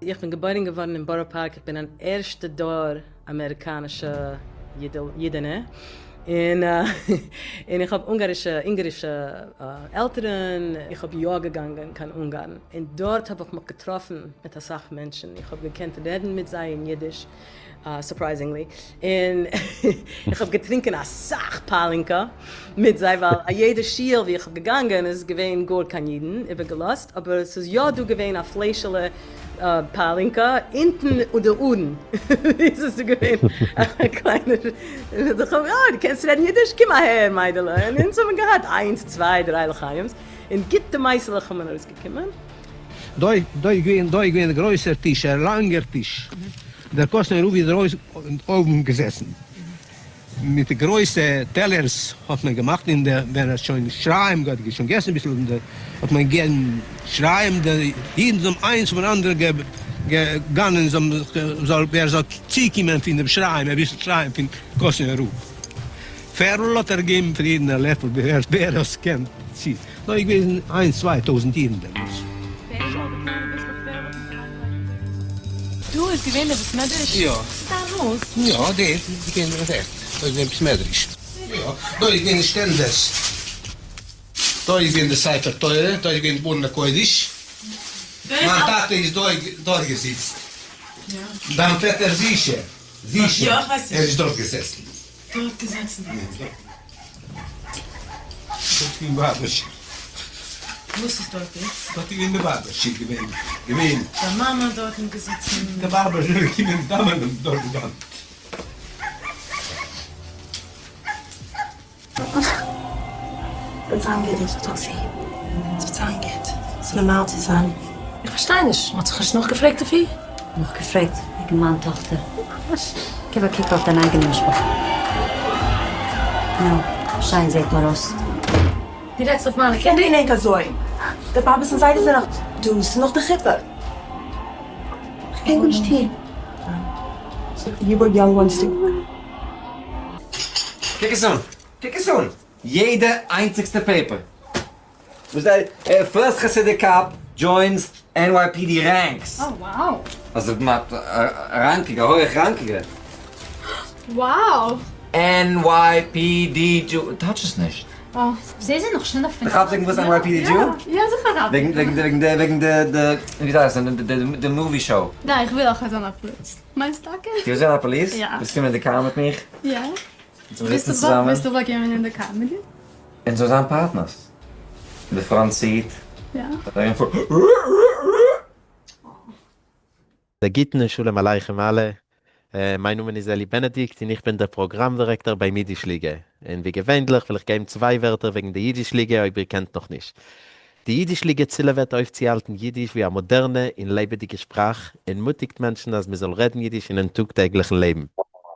איך בין געבוירן געווארן אין בארא פארק, איך בין אן ערשטע דור אמעריקאנישע אידענע, און און איך האב אונגארישע אונגארישע עלטערן, איך האב יא געגאנגען קיין אונגארן, און דארט האב איך מיך געטראפן מיט אסאך מענטשן, איך האב געקענט רעדן מיט זיי אין אידיש, surprisingly, און איך האב געטרינקען אסאך פאלינקא מיט זיי ווייל א יעדע שול ווי איך האב געגאנגען איז געווען גאר קיין אידן איבערגעלאזט אבער ס'איז יא דא געווען א פלעשעלע פאלינקא אונטן און די ארון איז עס געווען א קליינע אה דו קענסט רעדן אידיש קום אהער מיידעלע און אונז האבן געהאט איינס צוויי דריי לחיים'ס און גוטע מעשה'לעך האבן ארויסגעקומען. דא איז געווען דא איז געווען דער גרויסער טיש, א לאנגער טיש, דער קאסטנער רב איז אויבן געזעסן, מיט די גרויסע טעלערס האט מען געמאכט, און דער ווען ער האט שוין שיריים געהאט שוין געגעסן אביסל, האט מען געגעבן שיריים, די אידן זיי האבן איינס פון אנדערע געגאנגען זיי האבן זיך ווער זאל צוקומען פון דעם שיריים אביסל שיריים פון קאסטנער רב פערל האט ער געגעבן פאר יעדן א לעפל ווער עס קען צו. דא איז געוועזן איינס 2000 אידן דעמאלטס. דא איז געווען דער בית מדרש? יא. ס'איז דיין הויז? יא, דא איז געווען דער בית דא איז געווען בית מדרש. יא, דא איז געווען די שטענדערס. דא איז געווען די ספר תורה, דא איז געווען די ארון הקודש. מיין טאטע איז דא דארט געזיצט. דיין פעטער זישע, זישע, ער איז דארט געזעסן. דארט געזעצן. דארט געווען barber shop. וואס איז דארט איצט? דארט איז געווען די barber shop געווען געווען. דיין מאמע האט דארטן געזיצן. די barber shop געקומען דאווענען דארט געדאווענט. וועט זיין גוט דאס זאגט זי. עס וועט זיין גוט. ס'איז נארמאל צו זיין. איך פארשטיי נישט, מ'האט זיך נישט נאכגעפרעגט אויף איר? נאכגעפרעגט וועגן מיין טאכטער? גיב א קוק אויף דיין אייגענע משפחה. נו, שיין זעט מיר אויס. דו רעדסט אויף מיינע קינדער? געדענק אזוי, די באבעס און זיידעס זענען נאך דא, ס'איז נאך די חופה. כ'קען גארנישט טון. You were young once too. קוק עס אן! קוק עס אן! יעדע איינציגסטע paper! וואס זיי first Hasidic cop joins NYPD ranks! Oh wow! אזוי כמעט א ראנקיגע, א הויעך ראנקיגע. Wow! NYPD דזשו, touch עס נישט. אה, זיי זענען נאך שנעלער פון די כאפסט וועגן וואס NYPD דזשו? יא זיכער כאפ וועגן וועגן וועגן די וועגן די די ווי זאגט עס די movie show. ניין איך וויל אויך זיין א פאליס. מיינסט טאקע? דו ווילסט זיין א פאליס? יא. ווילסט קומען אין די קאר מיט מיך? יא. אונז זאלן זיצן צוזאמען? ווילסטו באקומען אין די קאר מיט דיר? אונז זאלן זיין partners. אין די front seat. יא. א גוטן און שלום עליכם אלע, מיין נאמען איז אלי בענעדיקט און איך בין דער פראגראם דירעקטאר ביים אידיש ליגע, און ווי געווענליך וועל איך געבן צוויי ווערטער וועגן די אידיש ליגע אויב איר קענט נאך נישט. די אידיש ליגע צילעוועט אויפצוהאלטן אידיש ווי א מאדערנע און לעבעדיגע שפראך און מוטיגט מענטשן אז מען זאל רעדן אידיש אינעם טאג טעגליכן לעבן.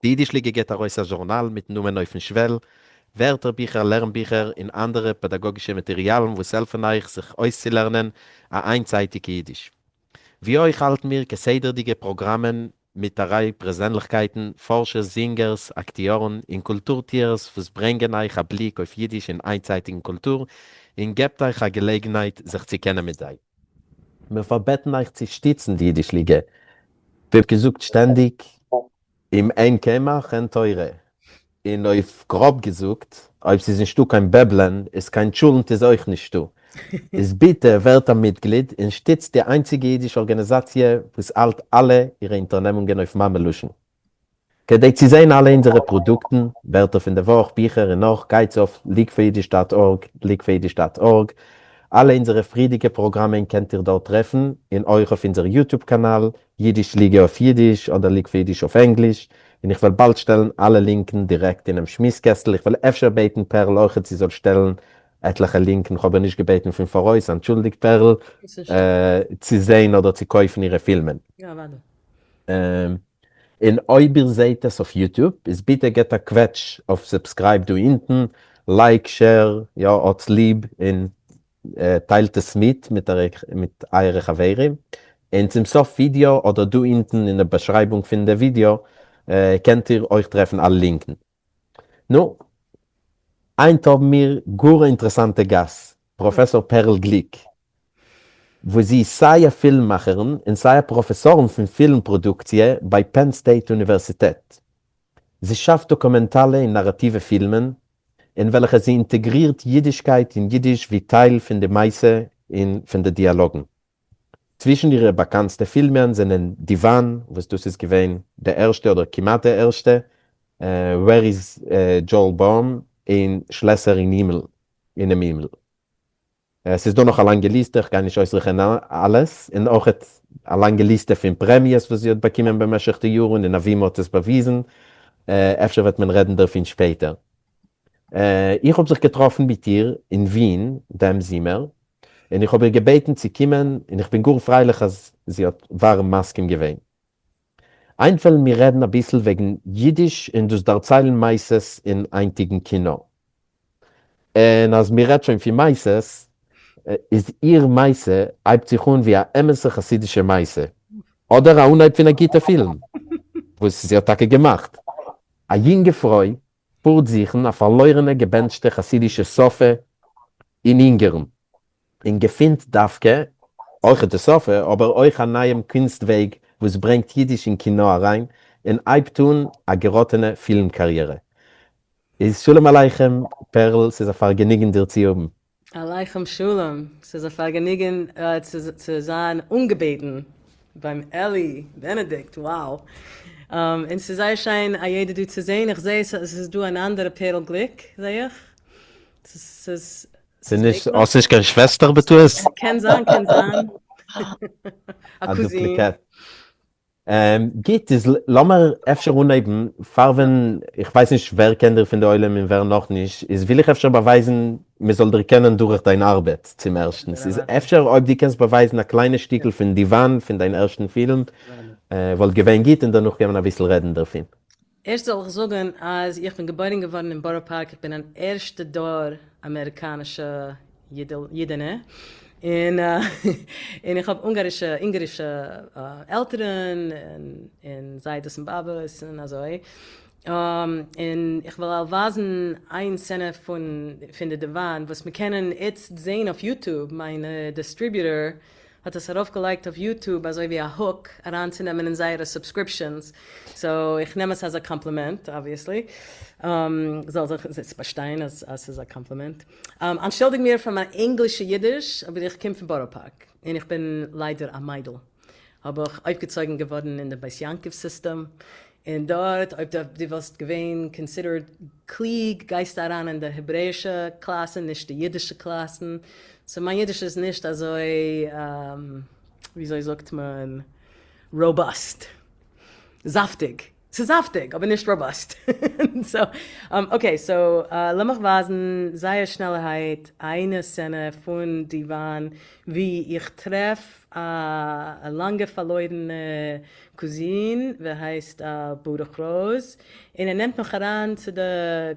די אידיש ליגע גיבט ארויס א זשורנאל מיטן נאמען אויפן שוועל, ווערטערביכער, לערנביכער און אנדערע פעדאגאגישע מאטעריאלן וואס העלפן אייך זיך אויסצולערנען א איינצייטיגע אידיש. ווי אויך האלטן מיר כסדר'דיגע פראגראמען מיט א ריי פרעזענליכקייטן, פארשער, זינגערס, אקטיארן, און קולטור-טוערס וואס ברענגען אייך א בליק אויף אידיש און איינצייטיגן קולטור, און געבט אייך א געלעגנהייט זיך צו קענען מיט זיי. מיר פארבעטן אייך צו שטיצן די אידיש ליגע, ווי געזאגט שטענדיג, אם אין קמח אין תורה, און אויף גראב געזאגט, אויב ס'איז נישטא קיין בעבלען איז קיין טשולנט איז אויך נישטא. איז ביטע ווערט א מיטגליד און שטיצט די איינציגע אידיש ארגאניזאציע וואס האלט אלע אירע אונטערנעמונגען אויף מאמע לשון. כדי צו זען אלע אונזערע פראדוקטן, ווערטער פון די וואך, ביכער און נאך, גייטס אויף leagueforyidish dot org, leagueforyidish dot org. אלע אונזערע פריערדיגע פראגראמען קענט איר דארט טרעפן, און אויך אויף אונזער YouTube קאנאל, יידיש ליגע אויף יידיש אדער League for Yiddish אויף ענגליש, און איך וועל באלד שטעלן אלע לינקן דירעקט אינעם שמועס קעסטל, איך וועל אפשר בעטן פערל אויכעט זי זאל שטעלן עטליכע לינקן, כ'האב איר נישט געבעטן פון פאראויס, אנטשולדיגט פערל, צו זען אדער צו קויפן אירע פילמען. יא אוודאי. און אויב איר זעט עס אויף YouTube איז ביטע געבט א קוועטש אויף subscribe דא אונטן, like, share, יא האטס ליב און טיילט עס מיט מיט אייערע חברים, און צום סוף ווידיאו אדער דא אונטן אין די באשרייבונג פון די ווידיאו קענט איר אויך טרעפן אלע לינקן. נו, היינט האבן מיר גאר א אינטערעסאנטע גאסט, פראפעסאר פערל גליק. וואו זי איז סיי א פילם-מאכערין און סיי א פראפעסארין פון פילם-פראדוקציע ביי Penn State אוניווערסיטעט. זי שאפט דאקומענטאלע און נאראטיווע פילמען, אין וועלכע זי אינטעגרירט יידישקייט און יידיש ווי טייל פון די מעשה און פון די דיאלאגן. צווישן אירע באקאנטסטע פילמען זענען דיוואן, וואס דאס איז געווען די ערשטע אדער כמעט די ערשטע, Where is Joel Baum און שלעסער אין הימל אינעם הימל. ס'איז דא נאך א לאנגע ליסטע, כ'גיי נישט אויסרעכענען אלעס, און אויכעט א לאנגע ליסטע פון פרעמיעס וואס זי האט באקומען במשך די יארן און אוואו מ'האט עס באוויזן, אפשר וועט מען רעדן דערפון שפעטער. איך האב זיך געטראפן מיט איר אין ווין דעם זומער, און איך האב איר געבעטן צו קומען, און איך בין גאר פרייליך אז זי האט ווארעם מסכים געווען. היינט וועלן מיר רעדן אביסל וועגן יידיש און דאס דערציילן מעשות אין היינטיגן קינא. און אז מיר רעדט שוין פון מעשות, איז איר מעשה הייבט זיך אן ווי א אמת'ע חסידישע מעשה, אדער א אנהייב פון א גוטע פילם, וואס זי האט טאקע געמאכט. א יונגע פרוי פארט זוכן א פארלוירענע געבענטשטע חסידישע סאפע אין אונגערן, און געפינט דווקא אויך די שפה, אבער אויך א נייעם קונסט-וועג וואס ברענגט יידיש אין קינא אריין און הייבט אן א געראטענע פילם קאריערע. איז שלום עליכם פערל, ס'איז א פארגעניגן דיר צו האבן. עליכם שלום, ס'איז א פארגעניגן צו זיין אנגעבעטן ביים אלי בענעדיקט, wow! און ס'איז זייער שיין א יעדער דא צו זעהן, איך זעה ס'איז דא אן אנדערע פערל גליק זעה איך, ס'איז ס'איז נישט, האסט נישט קיין שוועסטער בטעות? קען זיין, קען זיין. א קוזין. גוט, איז לאמיר אפשר אנהייבן, פאר ווען, איך ווייס נישט ווער קען דיר פון די עולם און ווער נאכנישט, איז וויל איך אפשר באווייזן מען זאל דיר קענען דורך דיין ארבעט צום ערשטנס, איז אפשר אויב דו קענסט באווייזן א קליינע שטיקל פון דיוואן פון דיין ערשטן פילם, וואלט געווען גוט און דערנאך קען מען אביסל רעדן דערפון. ערשט זאל איך זאגן אז איך בין געבוירן געווארן אין בארא פארק, איך בין אן ערשטע דור אמעריקאנישע אידענע, און און איך האב אונגארישע אונגארישע עלטערן און זיידעס און באבעס און אזוי, און איך וועל ווייזן איין סצענע פון פון די דיוואן וואס מיר קענען איצט זעהן אויף YouTube, מיין distributor האט עס ארויפגעלייגט אויף YouTube אזוי ווי א hook אריינצונעמען אין זייערע subscriptions, so איך נעם עס אז א קאמפלימענט obviously, זאל זיך עס באשטיין אז ס'איז א קאמפלימענט. אנטשולדיג מיר פאר מיין ענגלישע אידיש, אבער איך קום פון בארא פארק, און איך בין ליידער א מיידל, האב איך אויפגעצויגן געווארן אין די בית יעקב סיסטעם, און דארט אויב דו וואלסט געווען considered קלוג גייסטו אריין אין די העברעאישע קלאסן נישט די אידישע קלאסן, so מיין אידיש איז נישט אזוי וויאזוי זאגט מען robust, זאפטיג, ס'איז זאפטיג אבער נישט robust, so okay so לאמיך ווייזן זייער שנעלערהייט איינע סצענע פון דיוואן ווי איך טרעף א לאנגע פארלוירענע קוזין ווער הייסט ברוך ראוז, און ער נעמט מיך אריין צו די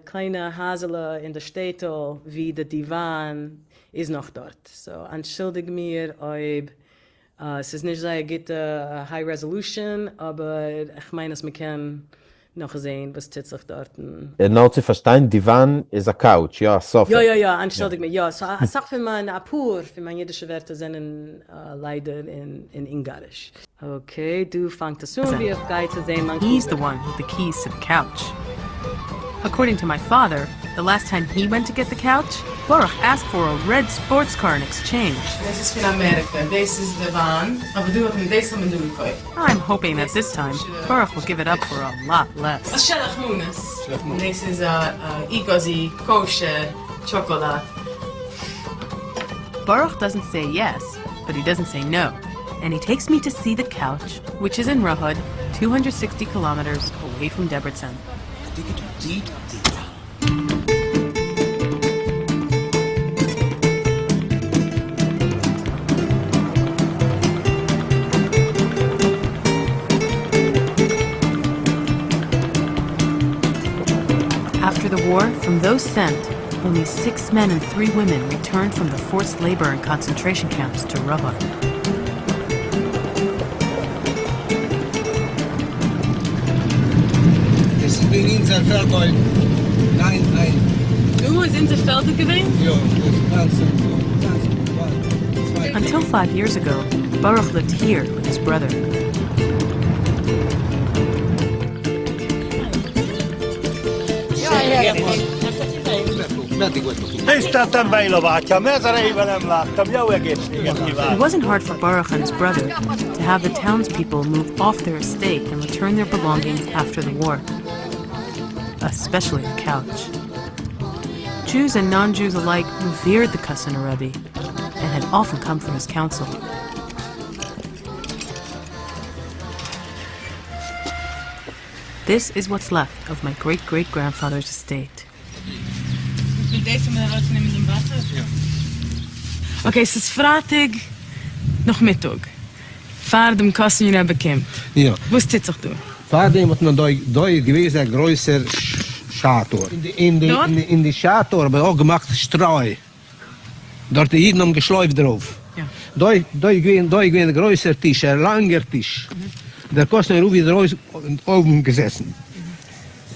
קליינע הייזעלע אין די שטעטל ווי די דיוואן איז נאך דארט, so אנטשולדיג מיר אויב ס'איז נישט זייער גוטע high resolution, אבער איך מיין אז מ'קען נאך זעהן וואס טוט זיך דארטן. נאר צו פארשטיין, דיוואן איז א couch, יא? א סאפע. יא יא יא, אנטשולדיג מיר, יא, so אסאך פון מיין, אפאר פון מיין אידישע ווערטער זענען ליידער אין אונגאריש. okay, דא פאנגט עס אן ווי איך גיי צו זעהן מיין He's the one with the keys to the couch. According to my father, the last time he went to get the couch, Baruch asked for a red sports car in exchange. דאס איז פון אמעריקע, דאס איז די וויין, אבער דא האט מען דאס האט מען דא געקויפט. I'm hoping that this time Baruch will give it up for a lot less. שלח מנות. דאס איז א איגאזי kosher טשאקאלאד. Baruch doesn't say yes, but he doesn't say no, and he takes me to see the couch, which is in Rahud, 260 kilometers away from Debrecen. After the war, from those sent, only six men and three women returned from the forced labor and concentration camps to Rahud. דאס איז געווען אונזער פעלד אויף ניין איין. דא איז אונזער פעלד געווען? יא, דאס גאנצע גאנצע צוויי. Until 5 years ago, Baruch lived here with his brother. It wasn't hard for Baruch and his brother to have the townspeople move off their estate and return their belongings after the war, especially the couch. Jews and non-Jews alike revered the Kosaner Rebbe and had often come for his counsel. This is what's left of my great-great-grandfather's estate. Okay, ס'איז פרייטאג נאכמיטאג, פאר דעם קאסאנער רבי קומט. יא. וואס טוט זיך דא? פאר דעם האט מען דא דא איז געוועזן א גרויסער שאטער. אין די אין די שאטער האט מען אויך געמאכט שטרוי. דארט די אידן האבן געשלויפט דערויף. דא דא איז געווען דא איז געווען א גרויסער טיש, א לאנגער טיש. דער קאסאנער רב איז אויבן געזעסן.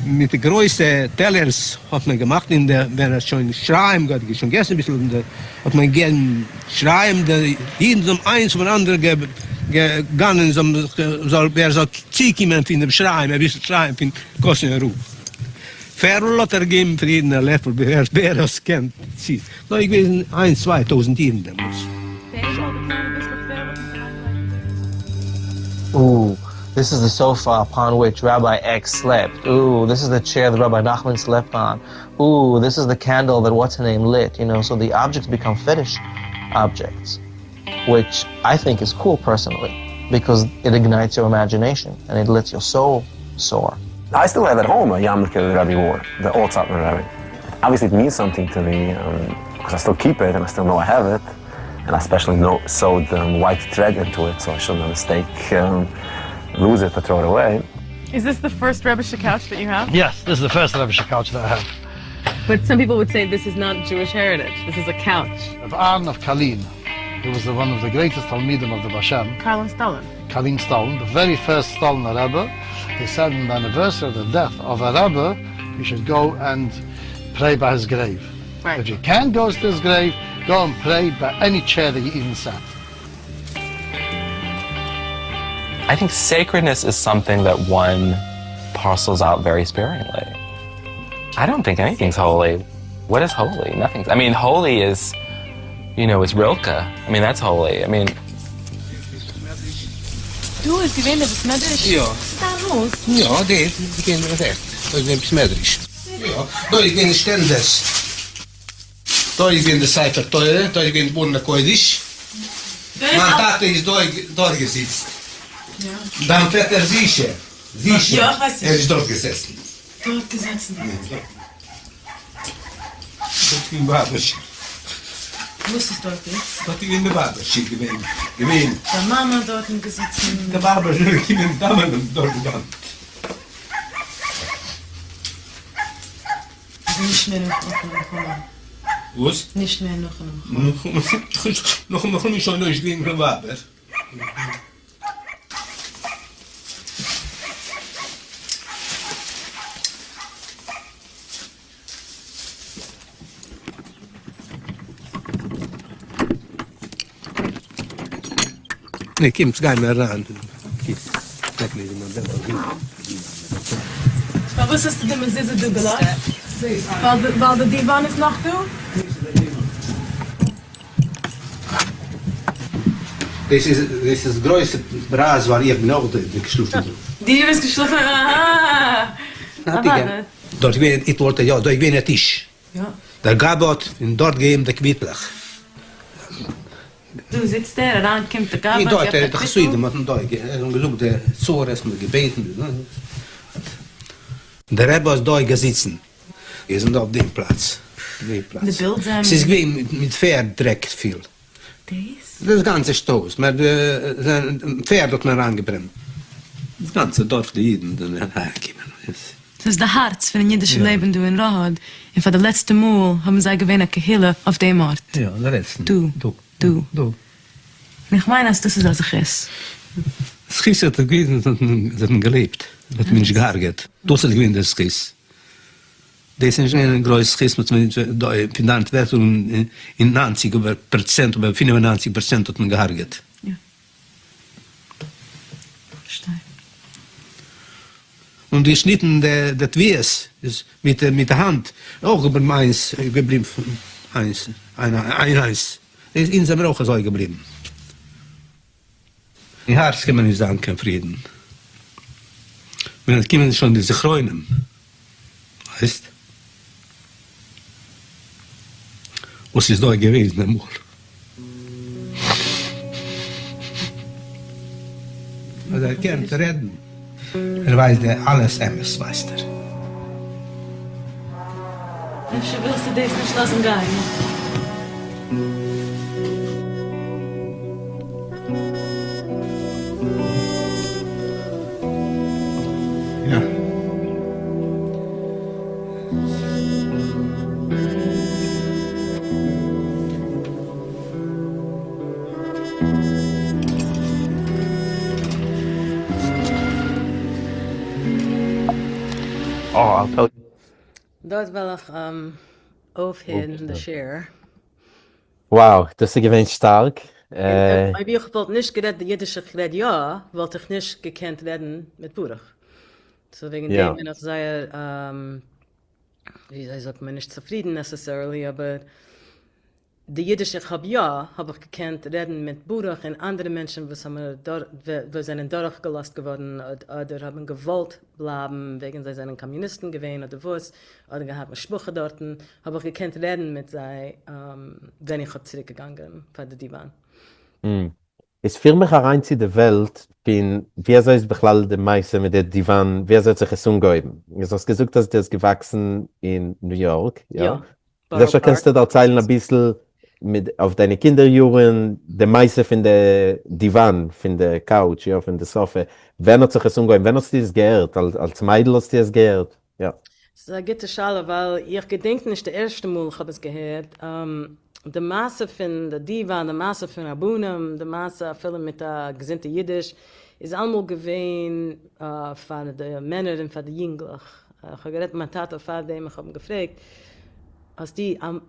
מיט די גרויסע טעלערס האט מען געמאכט אין די ווען ער האט שוין שיריים געהאט שוין געגעסן אביסל האט מען געגעבן שיריים די אידן זיי האבן איינס פון אנדערע געגאנגען זיי האבן זאל ווער זאל צוקומען פון דעם שיריים אביסל שיריים פון קאסאנער רב פערל האט ער געגעבן פאר יעדן א לעפל ווער ווער עס קען צו דא איז געוועזן איינס 2000 אידן דעמאלטס. Ooh, this is the sofa upon which Rabbi X slept. Ooh, this is the chair that Rabbi Nachman slept on. Ooh, this is the candle that what's her name lit. You know, so the objects become fetish objects, which I think is cool personally, because it ignites your imagination and it lets your soul soar. I still have at home a yarmulke that the Rebbe wore, the old Satmar Rebbe. Obviously it means something to me, um, because I still keep it and I still know I have it. And I especially know, sewed um, white thread into it, so I shouldn't mistake um, lose it or throw it away. Is this the first Rebbeische couch that you have? Yes, this is the first Rebbeische couch that I have. But some people would say this is not Jewish heritage. This is a couch. Of Aaron of Karlin, who was the, one of the greatest Talmidim of the Baal Shem. Karlin Stolin. Karlin Stolin, the very first Stolin Rebbe. He said on the anniversary of the death of a Rebbe, you should go and pray by his grave. Right. If you can't go to his grave, go and pray by any chair that he even sat. I think sacredness is something that one parcels out very sparingly. I don't think anything's holy. What is holy? Nothing's. I mean, holy is, you know, is Rilke. I mean, that's holy. I mean, דא איז געווען דער בית מדרש? יא. ס'איז דיין הויז? יא, דאס איז געווען דער בית דאס איז געווען בית מדרש. יא, דא איז געווען די שטענדערס. דא איז געווען די ספר תורה, דא איז געווען די ארון הקודש. מיין טאטע איז דא דארט געזיצט. דיין פעטער זישע, זישע, ער איז דארט געזעסן. דארט געזעצן. דארט געווען barber shop. וואס איז דארט איצט? דארט איז געווען די barber shop געווען, געווען. דיין מאמע האט דארטן געזיצן. די barber זענען געקומען דאווענען דארט געדאווענט. נישט מער נאכן מלחמה. וואס? נישט מער נאכן מלחמה. נאכן מלחמה איז שוין נישט געווען קיין ווייבער. נו, קומטס גיי מיר אריין. פארוואס האסטו די מזוזה דא געלאזט? ווייל די דיוואן איז נאך דא? דאס איז דאס איז גרויסע פרייז ווייל איך בין אויך דארט געשלאפן. דו ביסט געשלאפן? אהא. אוודאי. דארט איז געווען איך וואלט יא דארט איז געווען א טיש. יא. דער גבאי האט פון דארט געגעבן די קוויטלעך. דא זיצט ער, אריין קומט די גבאי, דארט געבט א די קוויטל. חסידים האבן דארט געזאגט די צרות און געבעטן. דער רבי האט דארט געזיצן. מיר זענען דא אויף דעם פלאץ. די בילד זענען. ס'איז געווען מיט פערד דרעק פיל. דאס? דאס גאנצע שטויס. פערד האט מען אריינגעברענט. דאס גאנצע דארף די אידן זענען אריינגעקומען. ס'איז די הארץ פונעם אידישן לעבן דא אין ראהד, און פאר די לעצטע מאל האבן זיי געווען א קהילה אויף דעם ארט. יא, די לעצטן. דא. דא. דא. דא. און איך מיין אז דאס איז א זכות. זכות האט געווען אז זיי האבן געלעבט, זיי האט מען נישט געהארגעט, דאס איז געווען דער זכות. דאס איז נישט געווען א גרויס זכות פון דיין ווערטער און 90 פראצענט אבער 95% האט מען געהארגעט. יא. פארשטיי. און געשניטן די תביעות מיט די האנט, אויך געבליבן איינס, געבליבן איינס, איין איינס, אונז זעמיר אויך אזוי געבליבן. אין הארץ קען מען נישט זיין קיין פרידן, ווען עס קומען שוין די זכרונים, ווייסט וואס איז דא געוועזן אמאל. אז ער קען רעדן, ער ווייסט די אלעס אמת ווייסט ער. אפשר ווילסטו דאס נישט לאזן גיין? יא. דארט וועל איך אויפהערן די share. Wow, דאס איז געווען שטארק. אויב איך וואלט נישט גערעדט די אידיש איך רעד יא, וואלט איך נישט געקענט רעדן מיט ברוך. So וועגן דעם בין איך זייער, וויאזוי זאגט מען, נישט צופרידן necessarily, אבער די אידיש איך האב יא, האב איך געקענט רעדן מיט ברוך און אנדערע מענטשן וואס האבן וואס זענען דורכגעלאזט געווארן אדער האבן געוואלט בלייבן וועגן זיי זענען קאמיוניסטן געווען אדער וואס, אדער געהאט משפחה דארטן, האב איך געקענט רעדן מיט זיי ווען איך האב צוריק געגאנגען פאר די דיוואן. איז פיר מיך אריין צו די וועלט פון ווי אזוי איז בכלל די מעשה מיט די דיוואן, ווי אזוי האט זיך עס אנגעהויבן? איז האסט געזאגט אז דו האסט געוואקסן אין ניו יארק, יא? יא, איז בארא אפשר פארק. קענסטו דערציילן אביסל מיט אויף דיינע קינדער יארן די מעשה פון די דיוואן, פון די couch, יא, פון די סאפע, ווען האט זיך עס אנגעהויבן, ווען האסטו עס געהערט, אלס מיידל האסטו עס געהערט? יא. ס'איז א גוטע שאלה ווייל איך געדענק נישט די ערשטע מאל איך האב עס געהערט. די מעשה פון די דיוואן, די מעשה פון רבנים, די מעשה אפילו מיט א געזונטע אידיש, איז אלעמאל געווען פאר די מענער און פאר די יונגלעך. איך האב גערעדט מיט מיין טאטע פארדעם, איך האב אים געפרעגט, האסטו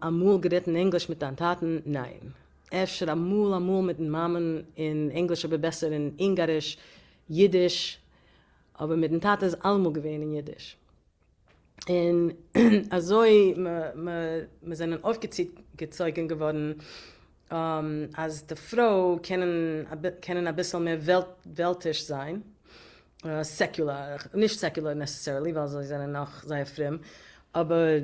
אמאל גערעדט אין ענגליש מיט דיין טאטן? ניין. אפשר אמאל אמאל מיטן מאמען אין ענגליש אבער בעסער אין אונגאריש, אידיש. אבער מיטן טאטע איז אלעמאל געווען אין אידיש. און אזוי מיר זענען אויפגעצויגען געווארן אז די פרוי קענען אביסל מער וועלטיש זיין, סעקולאר, נישט סעקולאר necessarily ווייל זיי זענען נאך זייער פרום, אבער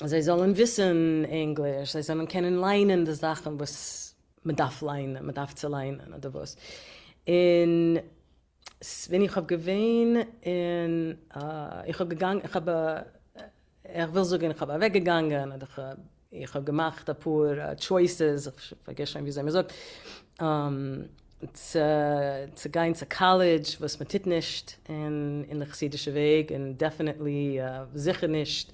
זיי זאלן וויסן ענגליש, זיי זאלן קענען ליינען די זאכן וואס מ'דארף ליינען, מ'דארף צו ליינען אדער וואס. און ווען איך האב געווען אין, איך האב געגאנגען, איך האב, איך וויל זאגן איך האב אוועק געגאנגען, אדער איך האב געמאכט אפאר choices, איך פארגעס שוין וויאזוי מען זאגט, צו גיין צו קאלעדזש, וואס מען טוט נישט אין די חסידישע וועג, און definitely זיכער נישט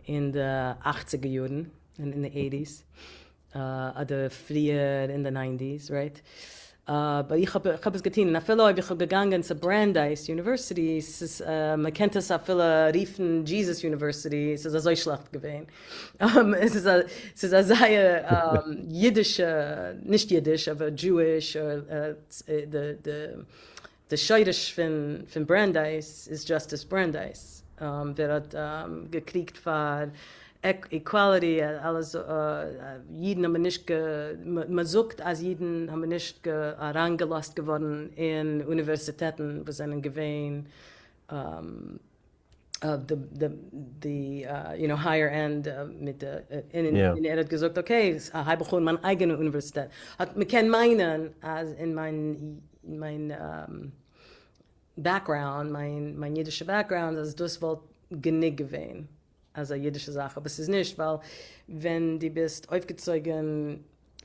אין די אכציגער יארן, און אין די eighties. אדער פריער אין די nineties right? אבער איך האב איך האב עס געטון און אפילו אויב איך האב געגאנגען צו Brandeis University ס'איז מ'קען עס אפילו רופן Jesus University ס'איז אזוי שלעכט געווען עס איז א ס'איז א זייער אידישע נישט אידיש אבער Jewish די די שורש פון פון Brandeis איז Justice Brandeis ווער האט געקריגט פאר equality אלעס אידן האבן נישט מען זאגט אז אידן האבן נישט אריינגעלאזט געווארן אין אוניווערסיטעטן וואס זענען געווען די you know higher end מיט די און ער האט געזאגט okay הייב איך אן מיין אייגענע אוניווערסיטעט האט מען קען מיינען אז אין מיין מיין background מיין מיין אידישע background אז דאס וואלט גענוג געווען אז א אידישע זאך אבער ס'איז נישט ווייל ווען דו ביסט אויפגעצויגען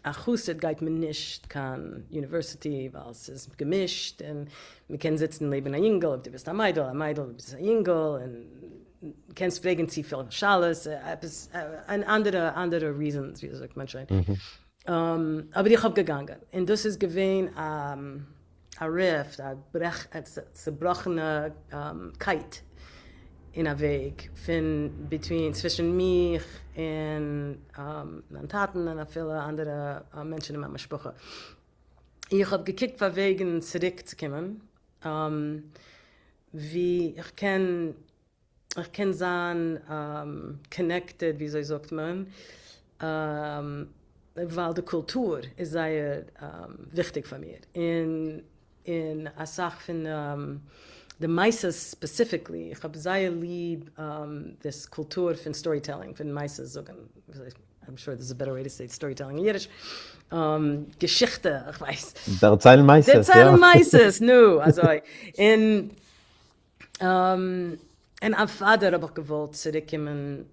א חסיד גייט מען נישט קיין university ווייל ס'איז געמישט און מ'קען זיצן לעבן א יונגעל אויב דו ביסט א מיידל, א מיידל אויב ביסט א יונגעל און קענסט פרעגן צופיל שאלות עפעס אן אנדערע אנדערע reasons ווי זאגט מען שוין אבער איך האב געגאנגען און דאס איז געווען א rift א ברעך א צובראכענע קייט. אין א וועג פון between צווישן מיך און מיין טאטן און אפילו אנדערע מענטשן אין מיין משפחה. איך האב געקוקט פאר וועגן צוריק צו קומען ווי איך קען איך קען זיין connected וויאזוי זאגט מען ווייל די קולטור איז זייער וויכטיג פאר מיר און און אסאך פון די מעשות specifically, איך האב זייער ליב דאס קולטור פון storytelling, פון מעשות זאגן, I'm sure there's a better way to say storytelling אין אידיש, געשיכטע, איך ווייס. דערציילן מעשות, יא. דערציילן מעשות, נו, אזוי. און און אוודאי האב איך געוואלט צוריקקומען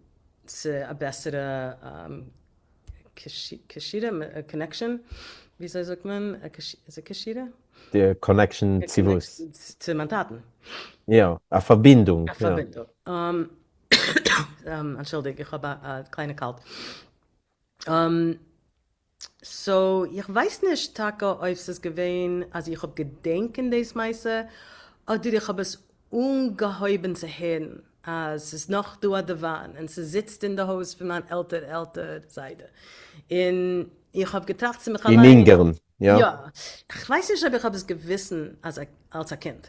צו א בעסערע קשירה, connection, וויאזוי זאגט מען, איז עס קשירה? די connection צו וואס? צו מיין טאטן. יא, א פארבינדונג. א פארבינדונג. אנטשולדיג, איך האב א קליינע קאלט. so איך ווייס נישט טאקע אויב ס'איז געווען אז איך האב געדענקען דאס מעשה, אדער איך האב עס אנגעהויבן צו הערן אז ס'איז נאך דא א דיוואן און ס'זיצט אין די הויז פון מיין עלטער עלטער זיידע, און איך האב געטראכט צו מיך אין אליין. אונגערן, יא? יא. כ'ווייס נישט אויב איך האב עס געוויסן אז אלס א קינד.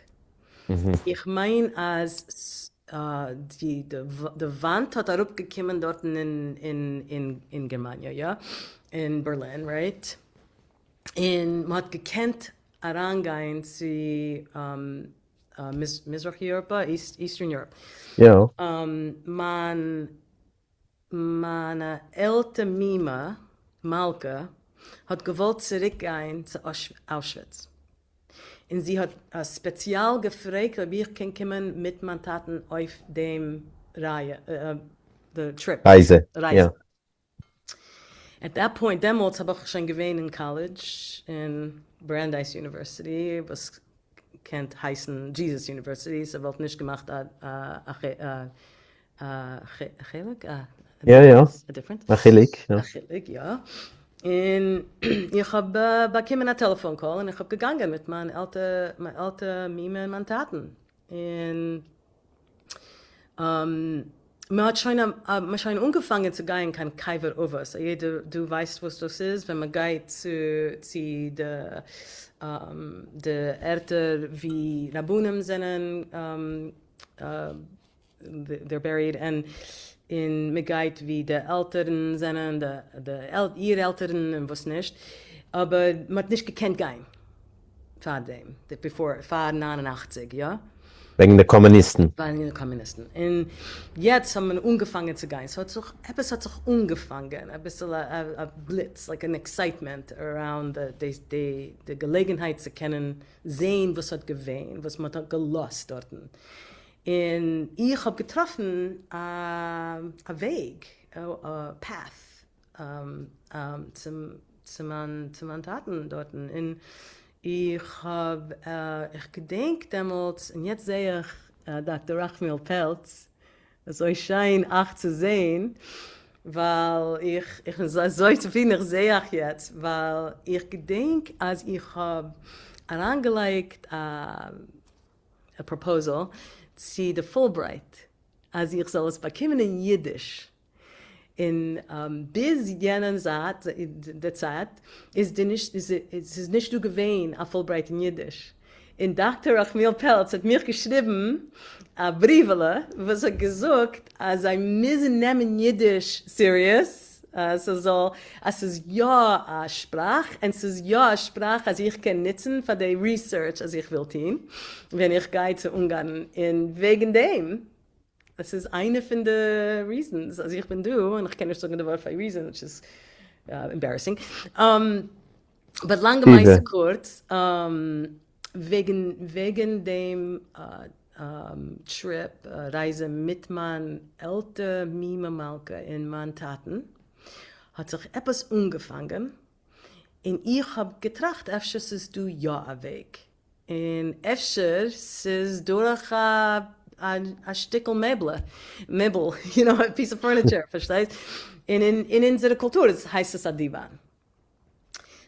איך מיין אז די די וואנט האט אראפגעקומען דארטן אין גערמאניע, יא? אין בערלין, right? און מ'האט געקענט אריינגיין צו מזרח אייראפע, Eastern Europe. יא. מיין מיינע עלטע מומע מלכה האט געוואלט צוריק גיין צו אוישוויץ, און זי האט ספעציעל געפרעגט אויב איך קען קומען מיט מיין טאטן אויף דעם די trip, רייזע, יא. At that point דעמאלטס האב איך שוין געווען אין קאלעדזש אין Brandeis University וואס קענט הייסן Jesus University, ס'וואלט נישט געמאכט א חלק? יא יא, א א חילוק, יא. א חילוק, יא. און איך האב באקומען א טעלעפאן call און איך האב געגאנגען מיט מיין עלטע מיין עלטע מומע און מיין טאטן. און מען האט שוין מען האט שוין אנגעפאנגען צו גיין קיין קבר אבות, א יעדער דא ווייסט וואס דאס איז, ווען מען גייט צו צו די די ערטער ווי רבנים זענען they're buried און און מען גייט ווי די עלטערן זענען די איר עלטערן און וואס נישט, אבער מען האט נישט געקענט גיין פאר דעם, before פאר 89 יא? וועגן די קאמוניסטן. וועגן די קאמוניסטן, און יעצט האט מען אנגעפאנגען צו גיין, ס'האט זיך עפעס האט זיך אנגעפאנגען אביסל א בליץ like אן excitement around די די געלעגנהייט צו קענען זעהן וואס האט געווען וואס מען האט געלאזט דארטן, און איך האב געטראפן א וועג, א path, צו מיין טאטן דארטן, און איך האב, איך געדענק דעמאלטס, און יעצט זעה איך דאקטער רחמיאל פעלץ, אזוי שיין אייך צו זעהן, ווייל איך, איך בין אזוי צופרידן איך זעה אייך יעצט, ווייל איך געדענק אז איך האב אריינגעלייגט א א proposal צו די פולברייט אז איך זאל עס באקומען אין אידיש, און ביז יענע זייט די צייט איז די נישט איז נישט דא געווען א פולברייט אין אידיש, און דאקטער רחמיאל פעלץ האט מיך געשריבן א בריוועלע וואס האט געזאגט אז זיי מוזן נעמען אידיש serious, אז ס'זאל, אז ס'איז יא א שפראך, און ס'איז יא א שפראך אז איך קען נוצן פאר די research אז איך וויל טון ווען איך גיי צו אונגארן, און וועגן דעם, עס איז איינע פון די reasons אז איך בין דא, און איך קען נישט זאגן די ווארט פאר reason which is embarrassing, but לאנגע מעשה קורץ, וועגן וועגן דעם trip, רייזע, מיט מיין עלטע מומע מלכה און מיין טאטן, האט זיך עפעס אנגעפאנגען, און איך האב געטראכט אפשר ס'איז דא יא א וועג, און אפשר ס'איז דורך א א שטיקל מעבלע, מעבל, you know, a piece of furniture, פארשטייסט? און אין אונזערע קולטור הייסט עס א דיוואן.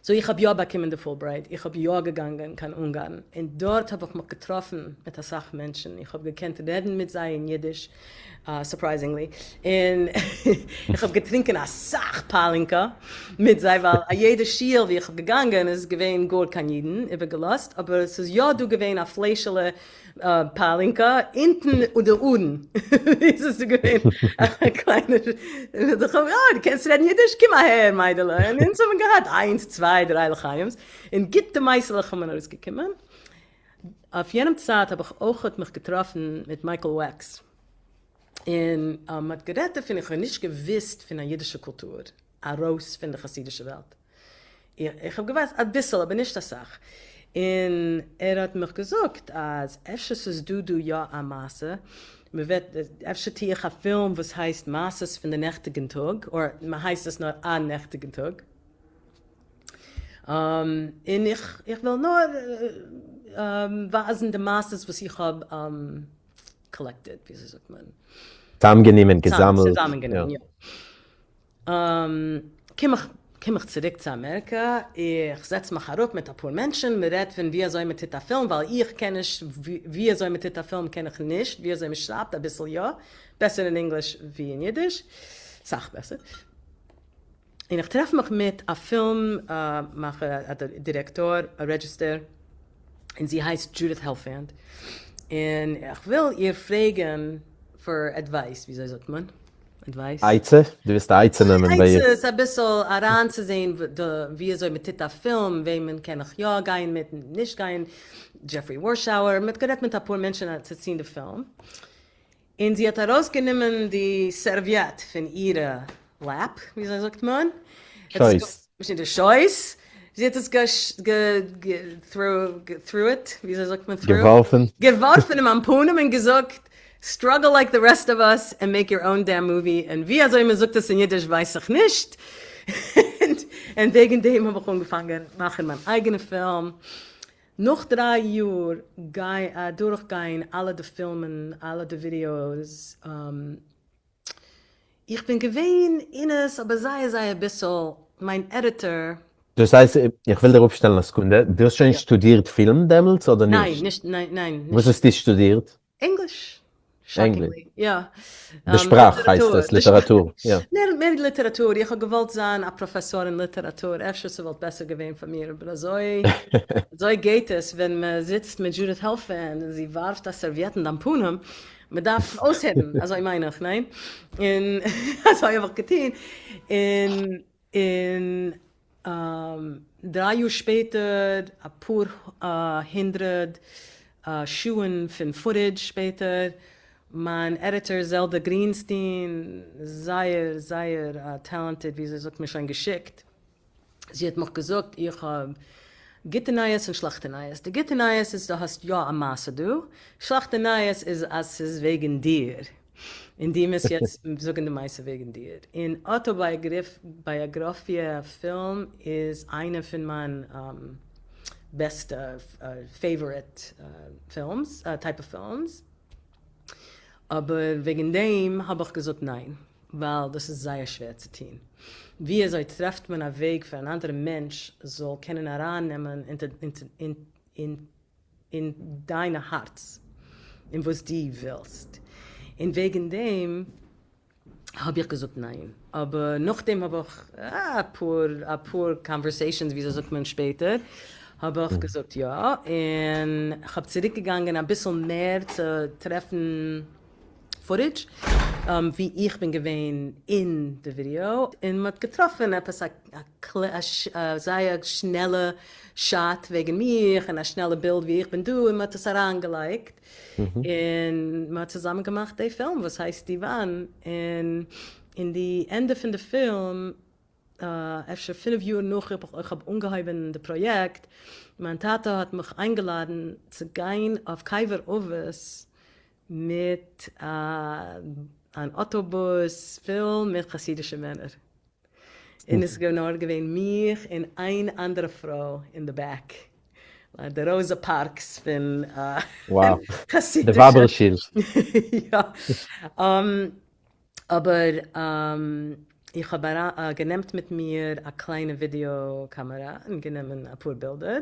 So איך האב יא באקומען די Fulbright, איך האב יא געגאנגען קיין אונגארן, און דארט האב איך מיך געטראפן מיט אסאך מענטשן, איך האב געקענט רעדן מיט זיי אין אידיש, surprisingly, און איך האב געטרינקען אסאך פאלינקא מיט זיי, ווייל א יעדע שול ווי איך האב געגאנגען איז געווען גאר קיין אידן איבערגעלאזט, אבער עס איז יא דא געווען א פלעשעלע פאלינקא אונטן און די ארון איז עס געווען א קליינע, אה דו קענסט רעדן אידיש? קום אהער מיידעלע, און אונז האבן געהאט איינס צוויי דריי לחיים'ס, און גוטע מעשה'לעך האבן ארויסגעקומען. אויף יענעם צייט האב איך אויכעט מיך געטראפן מיט מייקל וועקס, און מ'האט גערעדט דערפון, איך האב נישט געוואוסט פון א אידישע קולטור ארויס פון די חסידישע וועלט, איך האב געוואוסט אביסל אבער נישט אסאך, און ער האט מיך געזאגט אז אפשר ס'איז דא דא יא א מעשה, מ'וועט אפשר טוה איך א פילם וואס הייסט מעשות פון די נעכטיגן טאג, אר מ'הייסט עס נאר א נעכטיגן טאג. און איך איך וויל נאר ווייזן די מעשות וואס איך האב collected, וויאזוי זאגט מען? צאמגענומען, געזאמלט. צוזאמענגענומען, יא. קום איך קום איך צוריק צו אמעריקע, איך זעץ מיך אראפ מיט אפאר מענטשן, מען רעדט פון ווי אזוי מען טוט א פילם, ווייל איך קען נישט ווי אזוי מען טוט א פילם קען איך נישט, ווי אזוי מען שרייבט אביסל יא, בעסער אין ענגליש ווי אין אידיש, סאך בעסער. און איך טרעף מיך מיט א פילם מאכער, א דירעקטאר, א רעדזשיסטער, און זי הייסט דזשודית העלפאנד, און איך וויל איר פרעגן פאר advice, וויאזוי זאגט מען? Advice? עצה? דו ווילסט א עצה נעמען ביי איר? עצות, אביסל אריינצוזעהן וויאזוי מען טוט א פילם, וועמען קען איך יא גיין מיט, נישט גיין, דזשעפרי ווארשאוער, מען האט גערעדט מיט אפאר מענטשן צו טוהן די פילם, און זי האט ארויסגענומען די סערוויעט פון אירע lap, וויאזוי זאגט מען? שויס. די שויס. זי האט עס threw it, וויאזוי זאגט מען threw? געווארפן. געווארפן אין מיין פנים און געזאגט, struggle like the rest of us and make your own damn movie, און ווי אזוי מען זאגט עס אין אידיש ווייס איך נישט, און וועגן דעם האב איך אנגעפאנגען מאכן מיין אייגענע פילם. נאך דריי יאר גיי אדורך גיין אלע די פילמען אלע די ווידיאוס, איך בין געווען אין עס אבער זייער זייער ביסל, מיין editor. דאס הייסט, איך וויל דיר אפשטעלן א סעקונדע, דו האסט שוין שטודירט פילם דעמאלטס אדער נישט? ניין, נישט, ניין, ניין. וואס האסטו שטודירט? ענגליש. Shockingly, יא. די שפראך הייסט עס, ליטעראטור, יא. מער מער ליטעראטור, איך האב געוואלט זיין א פראפעסאר אין ליטעראטור, אפשר ס'וואלט בעסער געווען פאר מיר, אבער אזוי אזוי גייט עס ווען מ'זיצט מיט דזשודית העלפענד און זי ווארפט א סערוויעט אין דיין פנים, מ'דארף אויסהערן, אזוי מיין איך, ניין? און אזוי האב איך געטון, און און דריי יאר שפעטער, אפאר הונדרעט שעה'ן פון footage שפעטער, מיין editor זעלדע גרינסטין, זייער זייער talented, וויאזוי זאגט מען שוין געשיקט, זי האט מיך געזאגט איך האב גוטע נייעס און שלעכטע נייעס, די גוטע נייעס איז דו האסט יא א מעשה דא, שלעכטע נייעס איז אז ס'איז וועגן דיר. און דו מוזט יעצט זאגן די מעשה וועגן דיר. און אויטאבייאגראפיע פילם איז איינע פון מיין בעסטע favorite films, type of films. אבער וועגן דעם האב איך געזאגט ניין, ווייל דאס איז זייער שווער צו טון. ווי אזוי טרעפט מען א וועג פאר אן אנדערע מענטש זאל קענען ארייננעמען אין אין דיינע הארץ און וואס דו ווילסט, און וועגן דעם האב איך געזאגט ניין, אבער נאכדעם האב איך אפאר אפאר conversations וויאזוי זאגט מען שפעטער האב איך געזאגט יא, און כ'האב צוריק געגאנגען אביסל מער צו טרעפן footage ווי איך בין געווען אין די ווידיאו, און מ'האט געטראפן עפעס א זייער שנעלע shot וועגן מיך און א שנעלע בילד ווי איך בין דא און מ'האט עס אריינגעלייגט און מ'האט צוזאמען געמאכט די פילם וואס הייסט דיוואן און אין די ענדע פון די פילם אפשר פינף יאר נאך איך האב אנגעהויבן די פראיעקט מיין טאטע האט מיך איינגעלאדן צו גיין אויף קבר אבות מיט אן אוטובוס פול מיט חסידישע מענער. און עס איז נאר געווען מיך און איין אנדערע פרוי אין די back, די ראזע פארקס פון חסידישע. די ווייבער שיל. יא. אבער. איך האב גענעמט מיט מיר א קליינע ווידעא קאמערא און גענומען אפאר בילדער,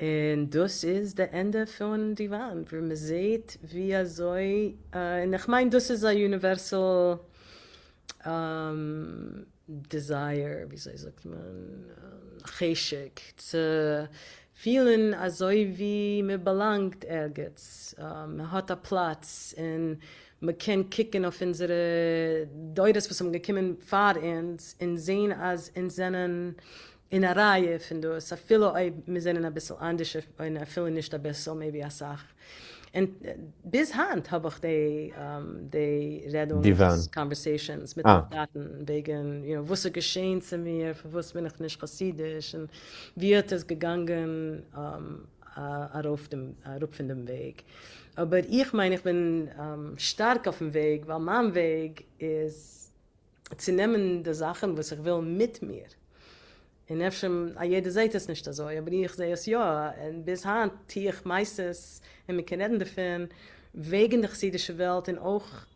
און דאס איז די ענדע פון דיוואן, וואו מען זעהט ווי אזוי, און איך מיין דאס איז א universal desire, וויאזוי זאגט מען, חשק צו פילן אזוי ווי מען באלאנגט ערגעץ, מען האט א פלאץ און מען קען קוקן אויף אונזערע דורות וואס האבן געקומען פאר אונז און זען אז אונז זענען אין א רייע פון דאס, אפילו אויב מיר זענען אביסל אנדערש און אפילו נישט אביסל, maybe אסאך. און ביז היינט האב איך די די רעדונגס, conversations, מיט מיין טאטן וועגן you know וואס איז געשען צו מיר, פארוואס בין איך נישט חסידיש, און ווי האט עס געגאנגען ארויף דעם אראפ פון דעם וועג. אבער איך מיין איך בין שטארק אויפן וועג, ווייל מיין וועג איז צו נעמען די זאכן וואס איך וויל מיט מיר, און אפשר א יעדער זעהט עס נישט אזוי, אבער איך זעה עס יא, און ביז היינט טוה איך מעשות, און מען קען רעדן דערפון, וועגן די חסידישע וועלט, און אויך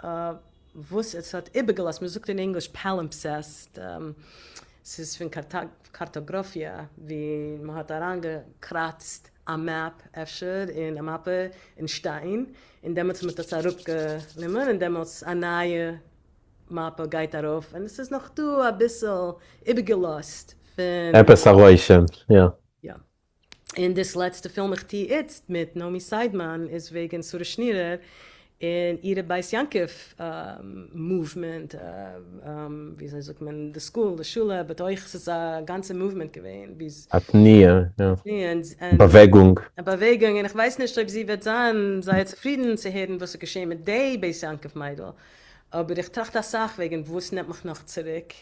וואס עס האט איבערגעלאזט, מען זאגט אין ענגליש palimpsest, ס'איז פון קארטאגראפיע, ווי מען האט אריינגעקראצט א map אפשר, אין א מאפע אין שטיין, און דעמאלטס האט מען עס אראפגענומען, און דעמאלטס א נייע מאפע גייט ארויף און עס איז נאך דא אביסל איבערגעלאזט פון. עפעס א רושם, יא. יא. און דאס לעצטע פילם איך טוה איצט מיט נעמי סיידמאן איז וועגן שרה שנירער און אירע בית יעקב movement, וויאזוי זאגט מען, די school, די שולע, but אויך ס'איז א גאנצע movement געווען. א תנועה, יא. באוועגונג. א באוועגונג, און איך ווייס נישט אויב זי וועט זיין זייער צופרידן צו הערן וואס איז געשען מיט די בית יעקב מיידל, אבער איך טראכט אסאך וועגן וואס נעמט מיך נאך צוריק,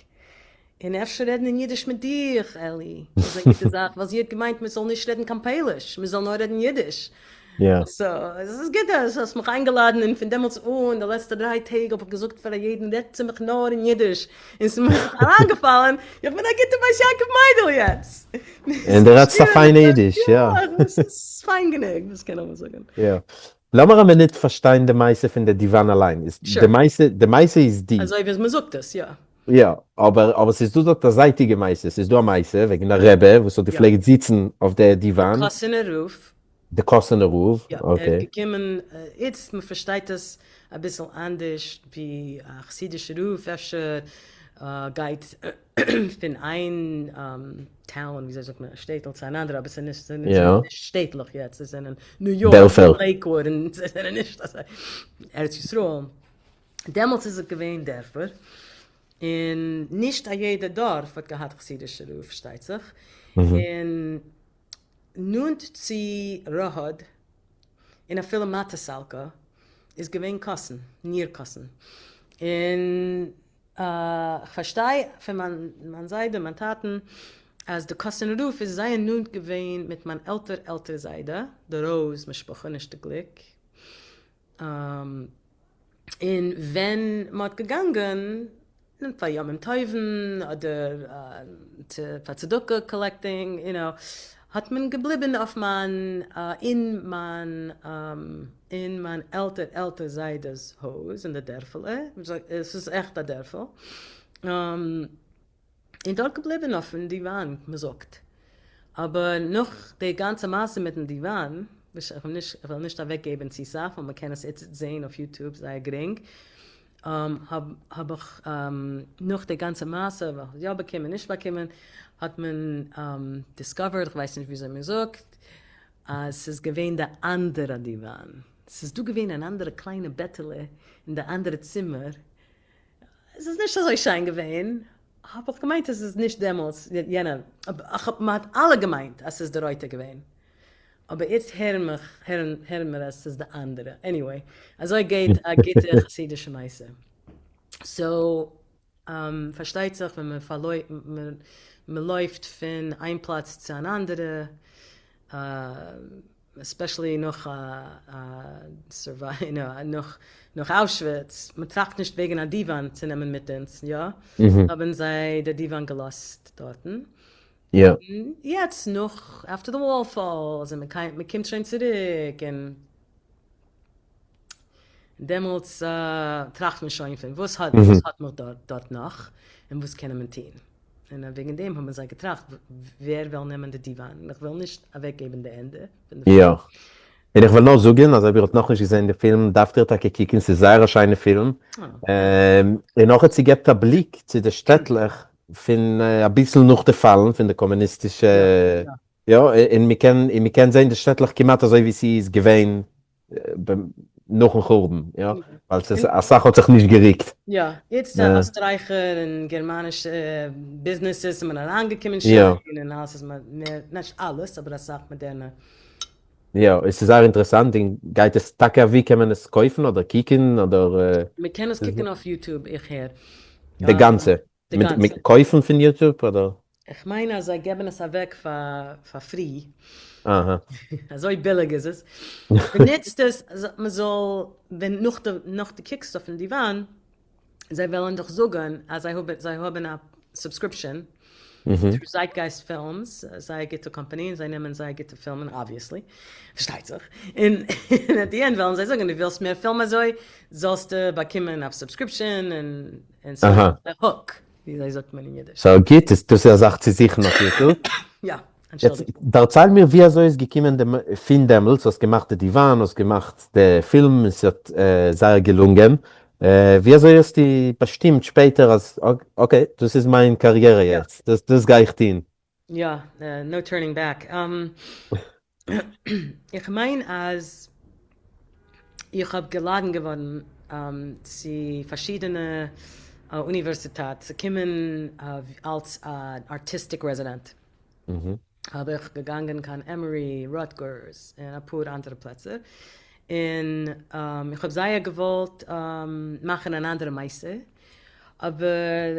און אפשר רעדן אין אידיש מיט דיך, אלי, איז א גוטע זאך, ווייל זי האט געמיינט מען זאל נישט רעדן קיין פויליש, מען זאל נאר רעדן אידיש. so, עס איז גוט אז האסט מיך איינגעלאדן, און פון דעמאלטס אן, די לעצטע דריי טעג האב איך געזאגט פאר א יעדן, רעדט צו מיך נאר אין אידיש, און ס'איז מיר אריינגעפאלן, איך בין א גוטע בית יעקב מיידל יעצט. און דו רעדסט א פיינע אידיש, יא. יא, עס איז פיין גענוג, וואס קען איך מער זאגן. יא. לאמיר א מינוט פארשטיין די מעשה פון די דיוואן אליין. איז די מעשה, די מעשה איז די. אזוי ווי מ'זאגט עס, יא. יא, אבער אבער ס'איז דא דארט א זייטיגע מעשה, ס'איז דא א מעשה וועגן א רבי וואס האט געפלעגט זיצן אויף די דיוואן. די קאסינער רב. די קאסינער רב, יא, ער okay. איז געקומען, איצט מ'פארשטייט עס אביסל אנדערש ווי א חסידישע רב אפשר גייט פון איין town, וויאזוי זאגט מען, א שטעטל צו אן אנדערע, אבער ס'איז נישט שטעטלעך יעצט, זיי זענען ניו יארק און לעיקוואוד און זיי זענען נישט אזוי ארץ ישראל, דעמאלטס איז עס געווען דערפער, און נישט א יעדע דארף האט געהאט חסידישע רב פארשטייט זיך, און נאנט צו ראהד און אפילו מאטעסאלקא איז געווען קאסן, near קאסן, און כ'פארשטיי פון מיין זיידע און מיין טאטן אז די קאסינער רב איז זייער נאנט געווען מיט מיין עלטער עלטער זיידע, די ראוז משפחה נישט די גליק, און ווען מ'האט געגאנגען פאר ימים טובים אדער פאר צדקה collecting you know האט מען געבליבן אויף מיין אין מיין אין מיין עלטער עלטער זיידע'ס הויז אין די דערפעלע, עס איז עכט א דערפל, און דארט געבליבן אויפן דיוואן מ'זאגט, אבער נאך די גאנצע מעשה מיטן דיוואן, וואס איך וועל נישט אוועק געבן צו סאך ווייל מ'קען עס איצט זעהן אויף YouTube זייער גרינג, האב איך נאך די גאנצע מעשה, וועלכע איך יא באקומען נישט באקומען, האט מען discovered, כ'ווייס נישט וויאזוי מ'זאגט, אז ס'איז געווען די אנדערע דיוואן, ס'איז דא געווען אן אנדערע קליינע בעטעלע אין די אנדערע צימער, עס איז נישט אזוי שיין געווען, האב איך געמיינט אז עס איז נישט דעמאלטס יענע, מ'האט אלע געמיינט אז ס'איז די רויטע געווען, אבער איצט הערן מיך, הערן מיר אז ס'איז די אנדערע, anyway, אזוי גייט א גוטע חסידישע מעשה. so, פארשטייט זיך ווען מען לויפט פון איין פלאץ צו אן אנדערע, especially נאך נאך אוישוויץ, מען טראכט נישט וועגן א דיוואן צו נעמען מיט אונז, יא? האבן זיי די דיוואן געלאזט דארטן. יעצט נאך after the wall falls און מען קומט שוין צוריק און. דעמאלטס טראכט מען שוין פון וואס האט וואס האט מען דארט נאך און וואס קען מען טון. און וועגן דעם האבן זיי געטראכט ווער וועל נעמען די דיוואן, איך וויל נישט אוועקגעבן די ענדע פון די פילם. יא. און איך וויל נאר זאגען אז אויב איר האט נאכנישט געזען די פילם דארפט איר טאקע קוקען, ס'איז זייער א שיינע פילם, און נאכער ס'געבט א בליק צו די שטעטלעך פון אביסל נאך די פאלן פון די קאמוניסטישע, יא, און מ'קען און מ'קען זען די שטעטלעך כמעט אזוי ווי ס'איז געווען נאכן חורבן, יא, ווייל ס'איז אסאך האט זיך נישט געריקט. יא, איצט עסטרייכער און גערמאנישע ביזנעסעס איז מען אריינגעקומען שוין, און אלעס איז מער, נישט אלעס, אבער אסאך מאדערנע. יא, עס איז זייער אינטערעסאנט, און גייט עס טאקע ווי קען מען עס קויפן אדער קוקן אדער? מען קען עס קוקן אויף YouTube איך הער. די גאנצע? די גאנצע. קויפן פון YouTube אדער? איך מיין אז זיי געבן עס אוועק פאר free. אהא. אזוי ביליג איז עס. מ'נוצט עס מ'זאל ווען נאך די נאך די קוקסט אויפן דיוואן זיי וועלן דיך זאגן אז זיי האבן זיי האבן א subscription through Zeitgeist Films, זייער גוטע קאמפאני און זיי נעמען זייער גוטע פילמען obviously, פארשטייט זיך, און at the end וועלן זיי זאגן דו ווילסט מער פילם אזוי זאלסטו באקומען א subscription און און ס'איז א hook, ווי אזוי זאגט מען אין אידיש? סאו גוט, דאס איז א זאך צו זוכן אויף YouTube. יא, אנטשולדיגט. יעצט דערצייל מיר ווי אזוי איז געקומען די פון דעמאלטס, האסט געמאכט די דיוואן, האסט געמאכט די פילם און ס'האט זייער געלונגען, ווי אזוי האסטו באשטימט שפעטער אז okay דאס איז מיין קאריערע יעצט, דאס גיי איך טון? יא, no turning back. איך מיין אז איך האב געלאדן געווארן צו פארשידענע אוניווערסיטעט צו קומען אלס א artistic resident. האב איך געגאנגען קיין Emory, Rutgers און אפאר אנדערע פלעצער, און איך האב זייער געוואלט מאכן אן אנדערע מעשה, אבער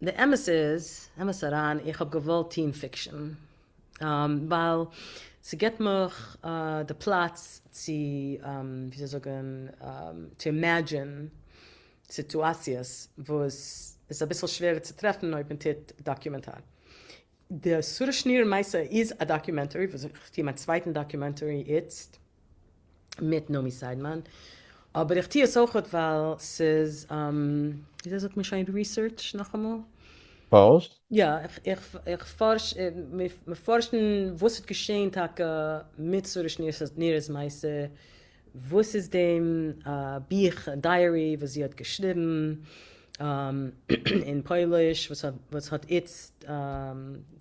די אמת איז, אמת אריין, איך האב געוואלט טוהן fiction, ווייל ס'געבט מיך די פלאץ צו, וויאזוי זאגן, to imagine סיטואציעס וואס איז אביסל שווערער צו טרעפן אויב מען טוט דאקומענטאר. די שרה שענירער מעשה איז א documentary, וואס איך טוה מיין צווייטן documentary איצט מיט נעמי סיידמאן, אבער איך טוה עס אויכעט ווייל ס'איז, וויאזוי זאגט מען שוין research נאכאמאל? פארשט? יא, איך פארש, מיר פארשן וואס האט געשען טאקע מיט שרה שענירער'ס מעשה, וואס איז דעם בוך diary וואס זי האט געשריבן אין פויליש וואס האט איצט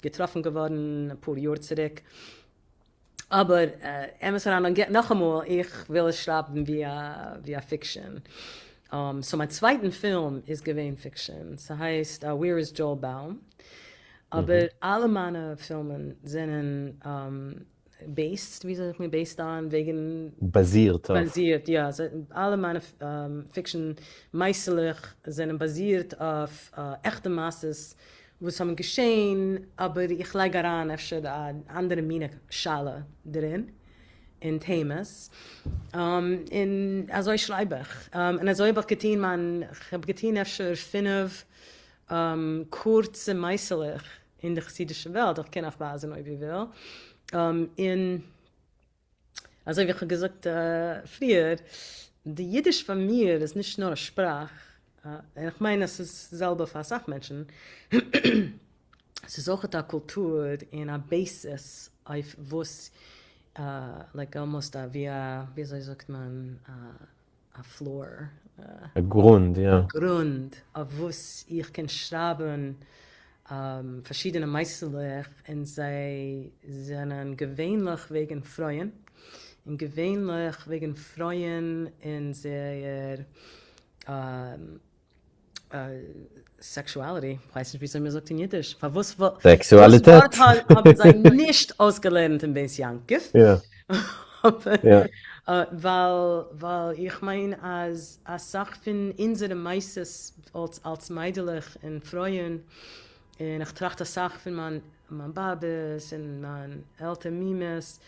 געטראפן געווארן אפאר יאר צוריק, אבער אמת אריין נאכאמאל איך וויל עס שרייבן ווי א fiction, so מיין צווייטן פילם איז געווען fiction, ס'הייסט Where is Joel Baum, אבער אלע מיינע פילמען זענען based, ווי זאגט מען based on, וועגן. באזירט אויף. באזירט, יא, אלע מיינע fiction מעשה'לעך זענען באזירט אויף עכטע מעשות וואס האבן געשען, אבער איך לייג אריין אפשר א אנדערע מינע שאלה דערין, און טעמעס, און אזוי שרייב איך, און אזוי האב איך געטון מיין, כ'האב געטון אפשר פינף קורצע מעשה'לעך אין די חסידישע וועלט, איך קען אייך ווייזן אויב איר וויל, און אזוי ווי איך האב געזאגט פריער, די אידיש פאר מיר איז נישט נאר א שפראך, און איך מיין אז ס'איז די זעלבע פאר אסאך מענטשן, ס'איז אויכעט א קולטור און א basis אויף וואס, like almost ווי א, ווי אזוי זאגט מען, א floor. א גרונד, יא. א גרונד אויף וואס איך קען שרייבן פארשידענע מעשה'לעך און זיי זענען געווענליך וועגן פרויען, און געווענליך וועגן פרויען און זייער sexuality, כ'ווייס נישט וויאזוי מ'זאגט אין אידיש, פארוואס סעקסואליטעט דאס ווארט האבן זיי נישט אויסגעלערנט אין בית יעקב, ווייל איך מיין אז אסאך פון אונזערע מעשות אלס מיידלעך און פרויען, און איך טראכט אסאך פון מיין באבעס און מיין עלטער מומעס,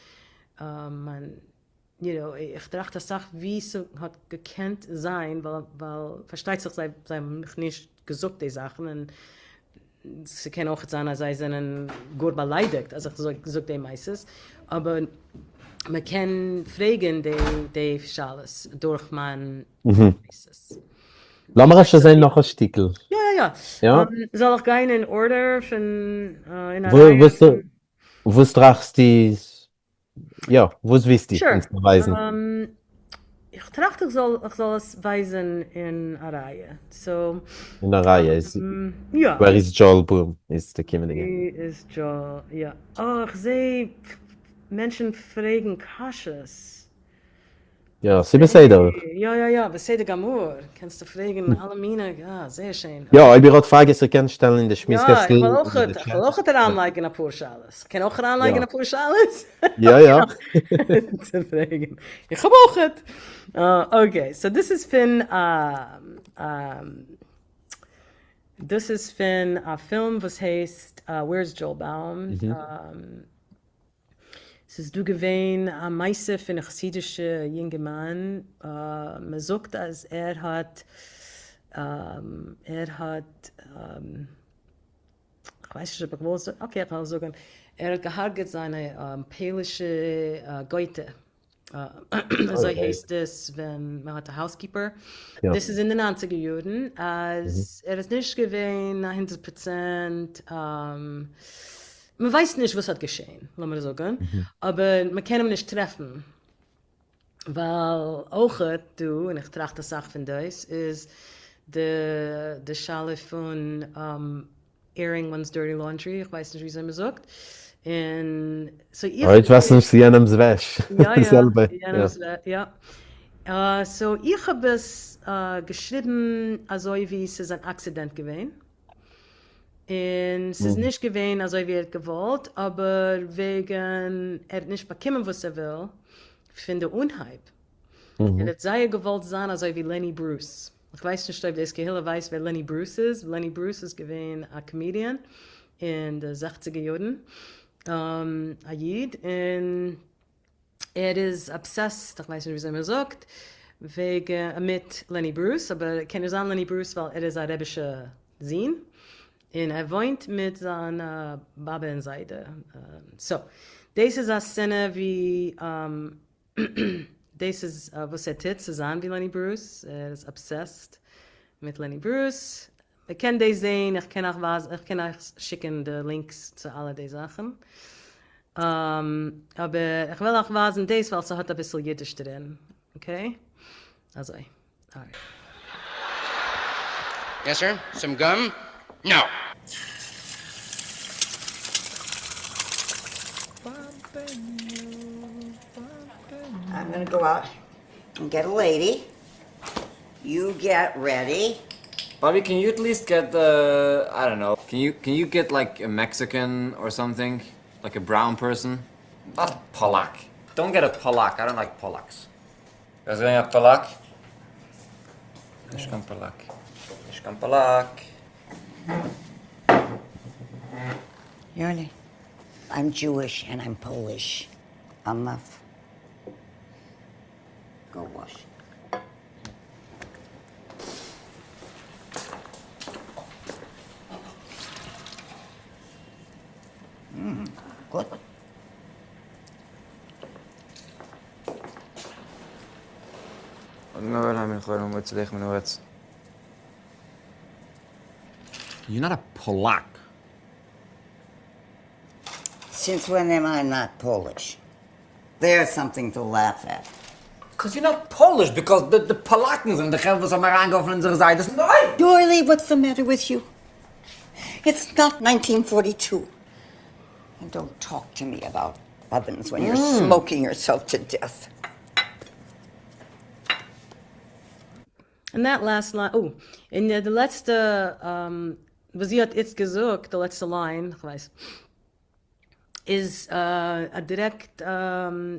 מיין you know, איך טראכט אסאך ווי ס'האט געקענט זיין, ווייל פארשטייט זיך זיי האבן מיך נישט געזאגט די זאכן, און ס'קען אויך זיין אז זיי זענען גאר באליידיגט אז איך זאג די מעשות, אבער. מען קען פרעגן די שאלות דורך מיין מעשות. לאמיר אפשר זען נאך א שטיקל. יא יא יא. זאל איך גיין אין order פון אין א רייע? וואס טראכסטו יא, וואס ווילסטו אונז ווייזן? איך טראכט איך זאל איך זאל עס ווייזן אין א רייע, so. אין א רייע איז יא. Where is Joel Baum איז די קומענדיגע. Where is Joel יא. אה איך זעה מענטשן פרעגן קשיות. יא, ס'איז בסדר. יא יא יא, בסדר גמור, קענסטו פרעגן אלע מיני, יא, זייער שיין. יא, אויב איר האט פראגעס איר קענט שטעלן אין די שמועס קעסטל. יא, איך וויל אויך, איך וויל אויך אריינלייגן אפאר שאלות. כ'קען אויך אריינלייגן אפאר שאלות? יא יא. צו פרעגן. איך האב אויך. Okay, so דאס איז פון דאס איז פון א פילם וואס הייסט Where's Joel Baum? ס'איז דא געווען א מעשה פון א חסידישע יונגערמאן, מען זאגט אז ער האט ער האט כ'ווייס נישט אויב איך וויל זאגן, okay איך וועל זאגן, ער האט געהארגעט זיינע פוילישע גויטע, אזוי הייסט עס ווען מען האט א housekeeper, דאס איז אין די ניינציגער יארן, אז ער איז נישט געווען א 100%, מען ווייסט נישט וואס האט געשען לאמיר זאגן, אבער מען קען אים נישט טרעפן, ווייל אויכעט דא, און איך טראכט אסאך פון דאס, איז די שאלה פון airing one's dirty laundry, איך ווייס נישט וויאזוי מען זאגט, און so איך. אויסוואשן יענעמ'ס וועש. יא יא, יענעמ'ס וועש, יא. so איך האב עס געשריבן אזוי ווי ס'איז אן עקסידענט געווען. און ס'איז נישט געווען אזוי ווי ער האט געוואלט, אבער וועגן ער האט נישט באקומען וואס ער וויל פון די אנהייב, ער האט זייער געוואלט זיין אזוי ווי לעני ברוס, איך ווייס נישט אויב דאס קהילה ווייסט ווער לעני ברוס איז, לעני ברוס איז געווען א comedian אין די זעכציגער יארן, א איד, און ער איז obsessed, איך ווייס נישט וויאזוי מען זאגט, וועגן מיט לעני ברוס, אבער קען נישט זיין לעני ברוס ווייל ער איז א רעבישע זון, און ער וואוינט מיט זיין באבע און זיידע, so דאס איז א סצענע ווי דאס איז וואס ער טוט צו זיין ווי לעני ברוס, ער איז obsessed מיט לעני ברוס, מען קען דאס זעהן, איך קען אייך ווייזן, איך קען אייך שיקן די links צו אלע די זאכן, אבער איך וויל אייך ווייזן דאס ווייל ס'האט אביסל אידיש דערין, okay? אזוי, alright. Yes sir, some gum? No! I'm gonna go out and get a lady. You get ready. Bobby, can you at least get the, I don't know, can you, can you get like a Mexican or something? Like a brown person? Not Polak. Don't get a Polak. I don't like Polaks. ווער איז געווען א פאלאק? נישט קיין פאלאק. נישט קיין פאלאק. יוני, I'm Jewish and I'm Polish. Enough. Go wash. גוט. You're not a Polak. Since when am I not Polish? There's something to laugh at. Cause you're not Polish, because די די פאלאקן זענען די חברה וואס האבן אריינגעווארפן אונזערע זיידעס אין די אויוון. Doily, what's the matter with you? It's not nineteen forty two. And don't talk to me about ovens when you're smoking yourself to death. And that last line, oh, און די לעצטע וואס זי האט איצט געזאגט, די לעצטע line, כ'ווייס, איז א דירעקט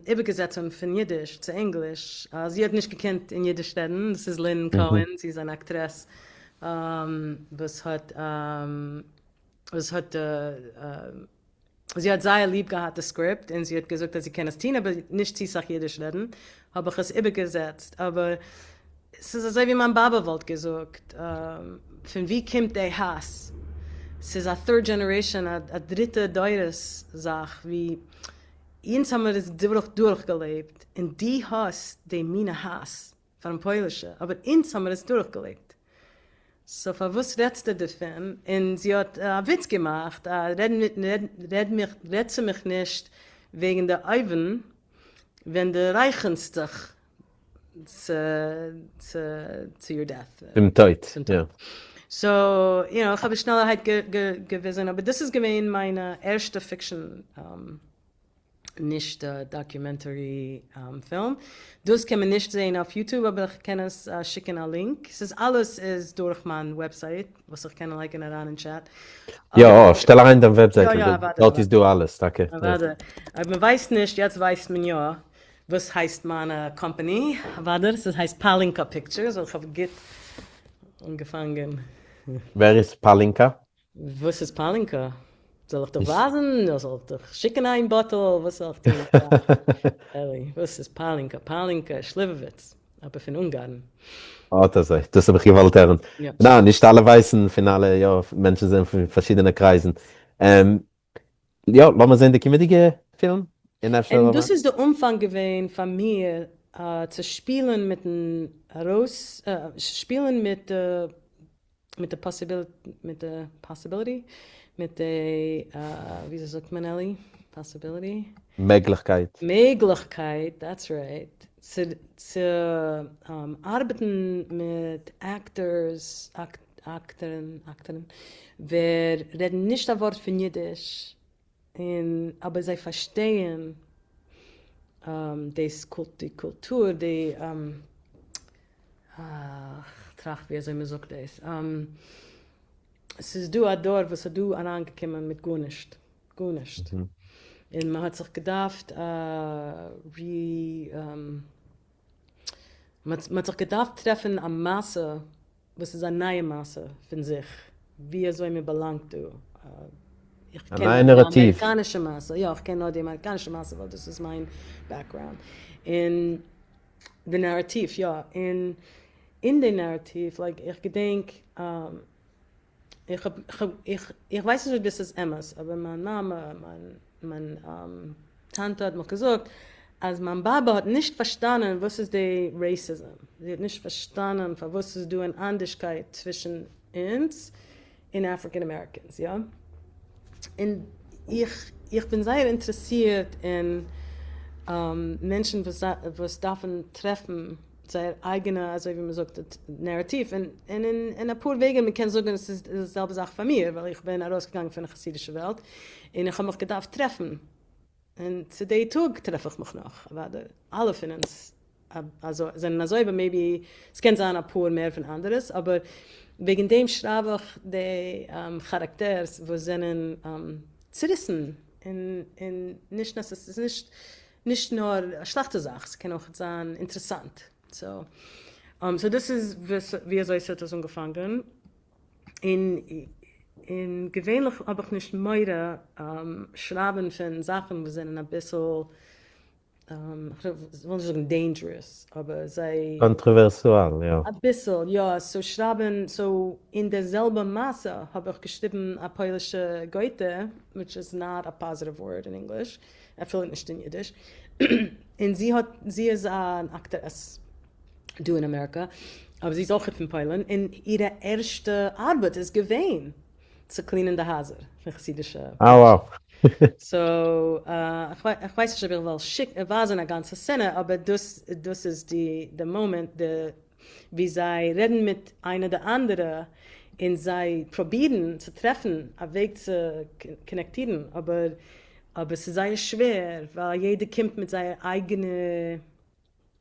איבערגעזעצונג פון אידיש צו ענגליש, זי האט נישט געקענט אין אידיש רעדן, דאס איז לין קאהן, זי איז אן actress וואס האט וואס האט זי האט זייער ליב געהאט די script און זי האט געזאגט אז זי קען עס טון אבער נישט צו סאך אידיש רעדן, האב איך עס איבערגעזעצט, אבער ס'איז אזוי ווי מיין באבע וואלט געזאגט, פון ווי קומט די האס? ס'איז א third generation, א דריטע דורות זאך, ווי. אונז האמיר עס דורך דורכגעלעבט, און דו האסט די מינע האס פארן פוילישע, אבער אונז האמיר עס דורכגעלעבט, so פארוואס רעדסטו דערפון? און זי האט א וויץ געמאכט, רעד רעד מיך רעד צו מיך נישט וועגן די אויוון ווען דו רייכענסט זיך צו צו צו your death. צום טויט, יא. so, you know, איך האב עס שנעלערהייט געוויזען, אבער דאס איז געווען מיינע ערשטע fiction נישט documentary פילם. דאס קען מען נישט זעהן אויף YouTube אבער איך קען עס שיקן א link. ס'איז אלעס איז דורך מיין website וואס איך קען לייגן אריין אין טשעט. יא, שטעל אריין דיין website דארט איז דא אלעס טאקע. אוודאי. אויב מען ווייסט נישט, יעצט ווייסט מען יא וואס הייסט מיינע קאמפאני. אוודאי, ס'הייסט פאלינקא Pictures ווייל איך האב גוט אנגעפאנגען. ווער איז פאלינקא? וואס איז פאלינקא? זאל איך דיך ווייזן? אדער זאל איך דיך שיקן איין bottle? וואס זאל איך טון? אלי, וואס איז פאלינקא? פאלינקא איז שליוואוויץ, אבער פון אונגארן. אט אזוי, דאס האב איך געוואלט הערן. ניין, נישט אלע ווייסן פון אלע, יא, מענטשן זענען פון פארשידענע קרייזן. יא, לאמיר זען די קומענדיגע פילם, און אפשר. און דאס איז די אנפאנג געווען פאר מיר צו שפילן מיטן ארויס, שפילן מיט מיט די possibility, מיט די possibility, מיט די, וויאזוי זאגט מען אלי? possibility? מעגליכקייט. מעגליכקייט, that's right, צו צו ארבעטן מיט actors, אקטערן, אקטערן, ווער רעדן נישט א ווארט פון אידיש, און אבער זיי פארשטייען דאס די קולטור, די כ'טראכט ווי אזוי מ'זאגט דאס, ס'איז דא א דור וואס איז דא אריינגעקומען מיט גארנישט, גארנישט, און מ'האט זיך געדארפט מ'האט זיך געדארפט טרעפן א מעשה וואס איז א נייע מעשה פון זיך, ווי אזוי מען באלאנגט דא. איך א קען נייע נאר די נאראטיוו. אמעריקאנישע מעשה, יא איך קען נאר די אמעריקאנישע מעשה ווייל דאס איז מיין background. און די נאראטיוו, יא, און אין די נאראטיוו, like איך געדענק, איך האב, איך, איך ווייס נישט אויב דאס איז אמת, אבער מיין מאמע, מיין, מיין טאנטע האט מיך געזאגט אז מיין באבע האט נישט פארשטאנען וואס איז די racism, זי האט נישט פארשטאנען פארוואס ס'איז דא אן אנדערשקייט צווישן אונז און African Americans, יא? און איך, איך בין זייער אינטערעסירט אין מענטשן וואס וואס דארפן טרעפן זייער אייגענע אזוי ווי מ'זאגט נעראטיוו, און אין אפאר וועגן מ'קען זאגן עס איז די זעלבע זאך פאר מיר ווייל איך בין ארויסגעגאנגען פון א חסידישע וועלט און איך האב מיך געדארפט טרעפן, און צו די טאג טרעף איך מיך נאך, אוודאי אלע פון אונז זענען אזוי אבער maybe ס'קען זיין אפאר מער פון אנדערעס, אבער וועגן דעם שרייב איך די כאראקטערס וואס זענען צוריסן און נישט נישט נישט נאר א שלעכטע זאך, ס'קען אויך זיין אינטערעסאנט. so דאס איז ווי אזוי ס'האט עס אנגעפאנגען. און און געווענליך האב איך נישט מורא שרייבן פון זאכן וואס זענען אביסל, כ'וויל נישט זאגן dangerous, אבער זיי. קאנטראווערסואל, יא. אביסל, יא. so שרייבן, so אין די זעלבע מעשה האב איך געשריבן א פוילישע גויטע, which is not a positive word in English, אפילו נישט אין אידיש, און זי האט, זי איז אן אקטערעס דא אין אמעריקא, אבער זי איז אויך פון פוילן, און אירע ערשטע ארבעט איז געווען צו clean ען די הייזער פון חסידישע אה wow. so איך ווייס נישט אויב איך וועל שיקן ווייזען א גאנצע סצענע, אבער דאס דאס איז די די מאמענט די ווי זיי רעדן מיט איינע די אנדערע און זיי פרובירן צו טרעפן א וועג צו connect אירן אבער אבער ס'איז זייער שווער ווייל יעדער קומט מיט זייער אייגענע